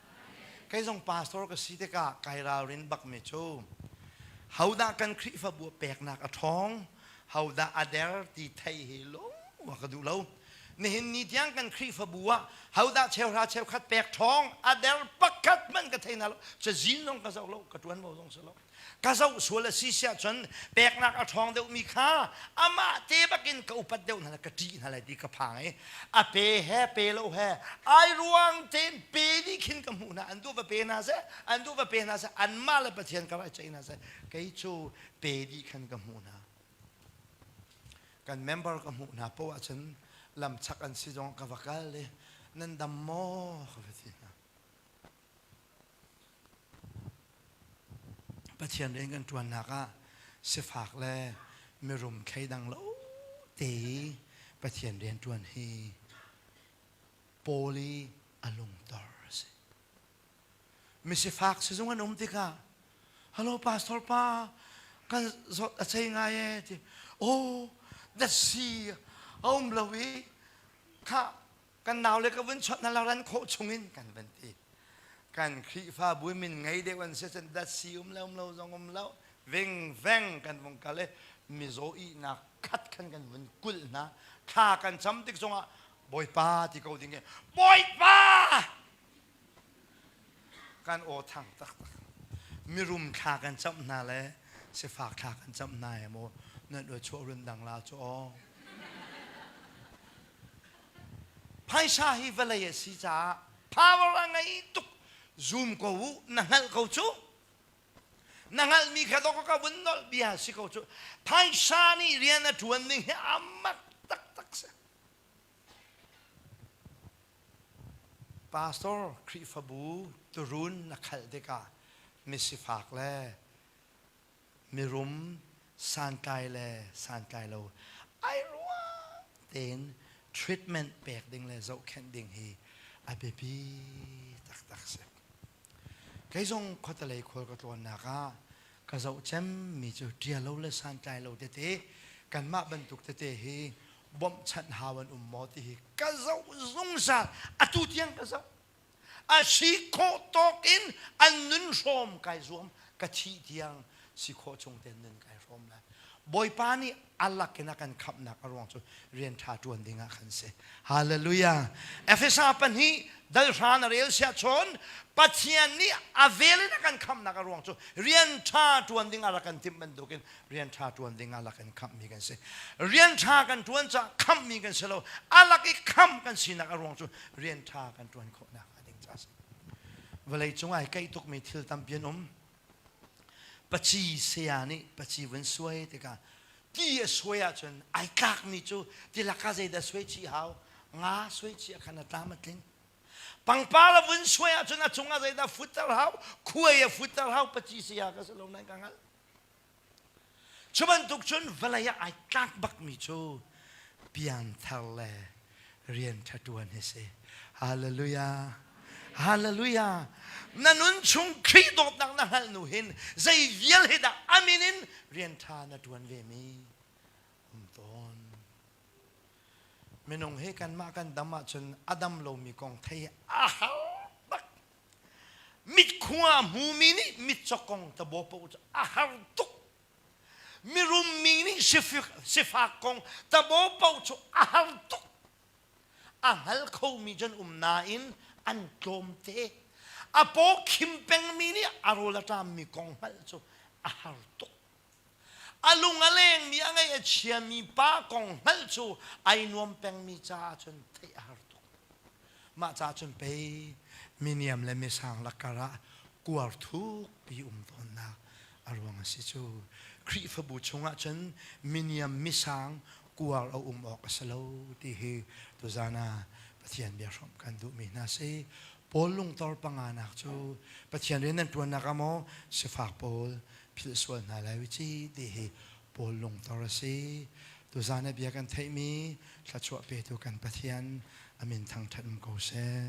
Kei zong pastor ka si tikah kai ralrin bakmi cu hodah kan Khrihfabu peknak a ṭhawng, hodah a der ti thei hi lung ka duh lo. Nihin ni tiang kan Khrihfabu ah hodah cheuhra cheukhat pek ṭhawng a der pakhat hmanh ka thei hna lo. Cazin zong ka zoh lo, ka ṭuanvo zong si lo. Ka zoh sual a si siah cun peknak a ṭhawng deuhmi kha amah te bakin ka upat deuh hna lai, ka ṭih hna lai ti ka phang i a pe he pe lo he ai ruang tein pe dih khin ka hmuh hna. An duh va pe hna seh, an duh va pe hna seh, anmah le Pathian ka rak ceih hna seh. Kei cu pe dih khan ka hmuh hna. Kan member ka hmuh hna poah ahcun lamchak an si zong ka va kal i nan dam maw ka va ti hna. Pathian rian kan ṭuannak ah sifak le mirum thleidang lo te i Pathian rian ṭuan hi Paul i a lungtor a si. Misifak sizung an um tikah Hello pastor pa kan zawt a cei ngai e ti oh datsi a um lo i kha kan nau le ka vun chawt na la ran khawh chungin kan van ti kan Khrihfabu min ngei deuh an si cun datsi um le um lo zong um lo ving veng kan vung kal i mizaw ihnak khat khan kan vun kulh hna thla kan cam tik zongah Bawipa ti ko ding i Bawipa kan aw thang taktak mirum thla kan camh hna le sifak thla kan camh hna he maw nan ua chuah run dang la cu aw phaisa hi vawlei a si caah power a ngei tuk zoom ko u na hngalh ko cu na hngalhmi kha dawk ka vun nolh bia si ko cu phaisa nih rian a ṭuan ning hi a mak taktak si Pastor Khrihfabu turun na khalh tikah misifak le mirum santlai le santlai lo ai ruang tein treatment pek ding le zohkhenh ding hi a biapi taktak si. Kei zong khuatelei khual ka tlawnnak ah ka zoh cemmi cu ṭialo le santlai lo tete kanmah bantuk tete hi bawmhchanh hau an um maw ti hi ka zoh zungzal atu tiang ka zoh a si khawh tawk in an nun hrawm kai zuam ka thih tiang si khawh chung ten nun kai hrawm lai Bawipa nih a lak in a kan khamhnak a ruang cu rian ṭha ṭuan ding ah khan si Hallelujah Efesa pahnih dal hra na rel siah cun Pathian nih a vel in a kan khamhnak a ruang cu rian ṭha ṭuan ding ah rak kan timh bantukin rian ṭha ṭuan ding ah lak in khamhmi kan si. Rian ṭha kan ṭuan caah khamhmi kan si lo. A lak i khamh kan sinak a ruang cu rian ṭha kan ṭuan khawhnak a ding caah a si. Vawlei cung ai keih tukmi thil tampi an um. Paci saya nih paci vun suai tikah ti a suai ahcun ai tlakmi cu tilak ah zeidah suai chih hau nga suai chih ah khan a tlam a tling pangpar a vun suai ahcun a cungah zeidah futter hau khuai a futter hau paci saya ka si lo nan ka hngalh Cu bantuk cun vawlei ah ai tlak bakmi cu piangthar le rian ṭha ṭuan hi si. Hallelujah. Hallelujah. Na nun chung Khrih dawtnak na hngalh nu hin zei vial hi dah a min in rian ṭha na ṭuan ve mi um tawn. Minung hi kanmah kan dam ahcun a dam lomi kong thei a har bak. Mitkhua hmumi nih mitcaw kong tabaw paoh cu a har tuk. Mirummi nih sifak kong tabaw paoh cu a har tuk. A hngal khomi cu an um nain an tlawmte. A paw khim pengmi nih a a rawl a ṭammi kong hngalh cu a har tuk. A lung a lengmi a ngaih a chiami pa kong hngalh cu ai nuam pengmi caah cun theih a har tuk. Mah ca cun pei miniam le misang lakar ah kuar thukpi um tawnnak a ruang a si cu. Khrihfabu chungah cun miniam misang kuar a um awk a si lo ti hi tuzan ah Pathian bia hrawmh kan duhmi hna si. Paul lungtor panganak cu Pathian rian nan ṭuannak ah maw sifak pawl philh sual hna lai u ci ti hi Paul lungtor a si. Tuzan ah bia kan theihmi thluachuah petu kan Pathian a min thangṭhat um ko seh.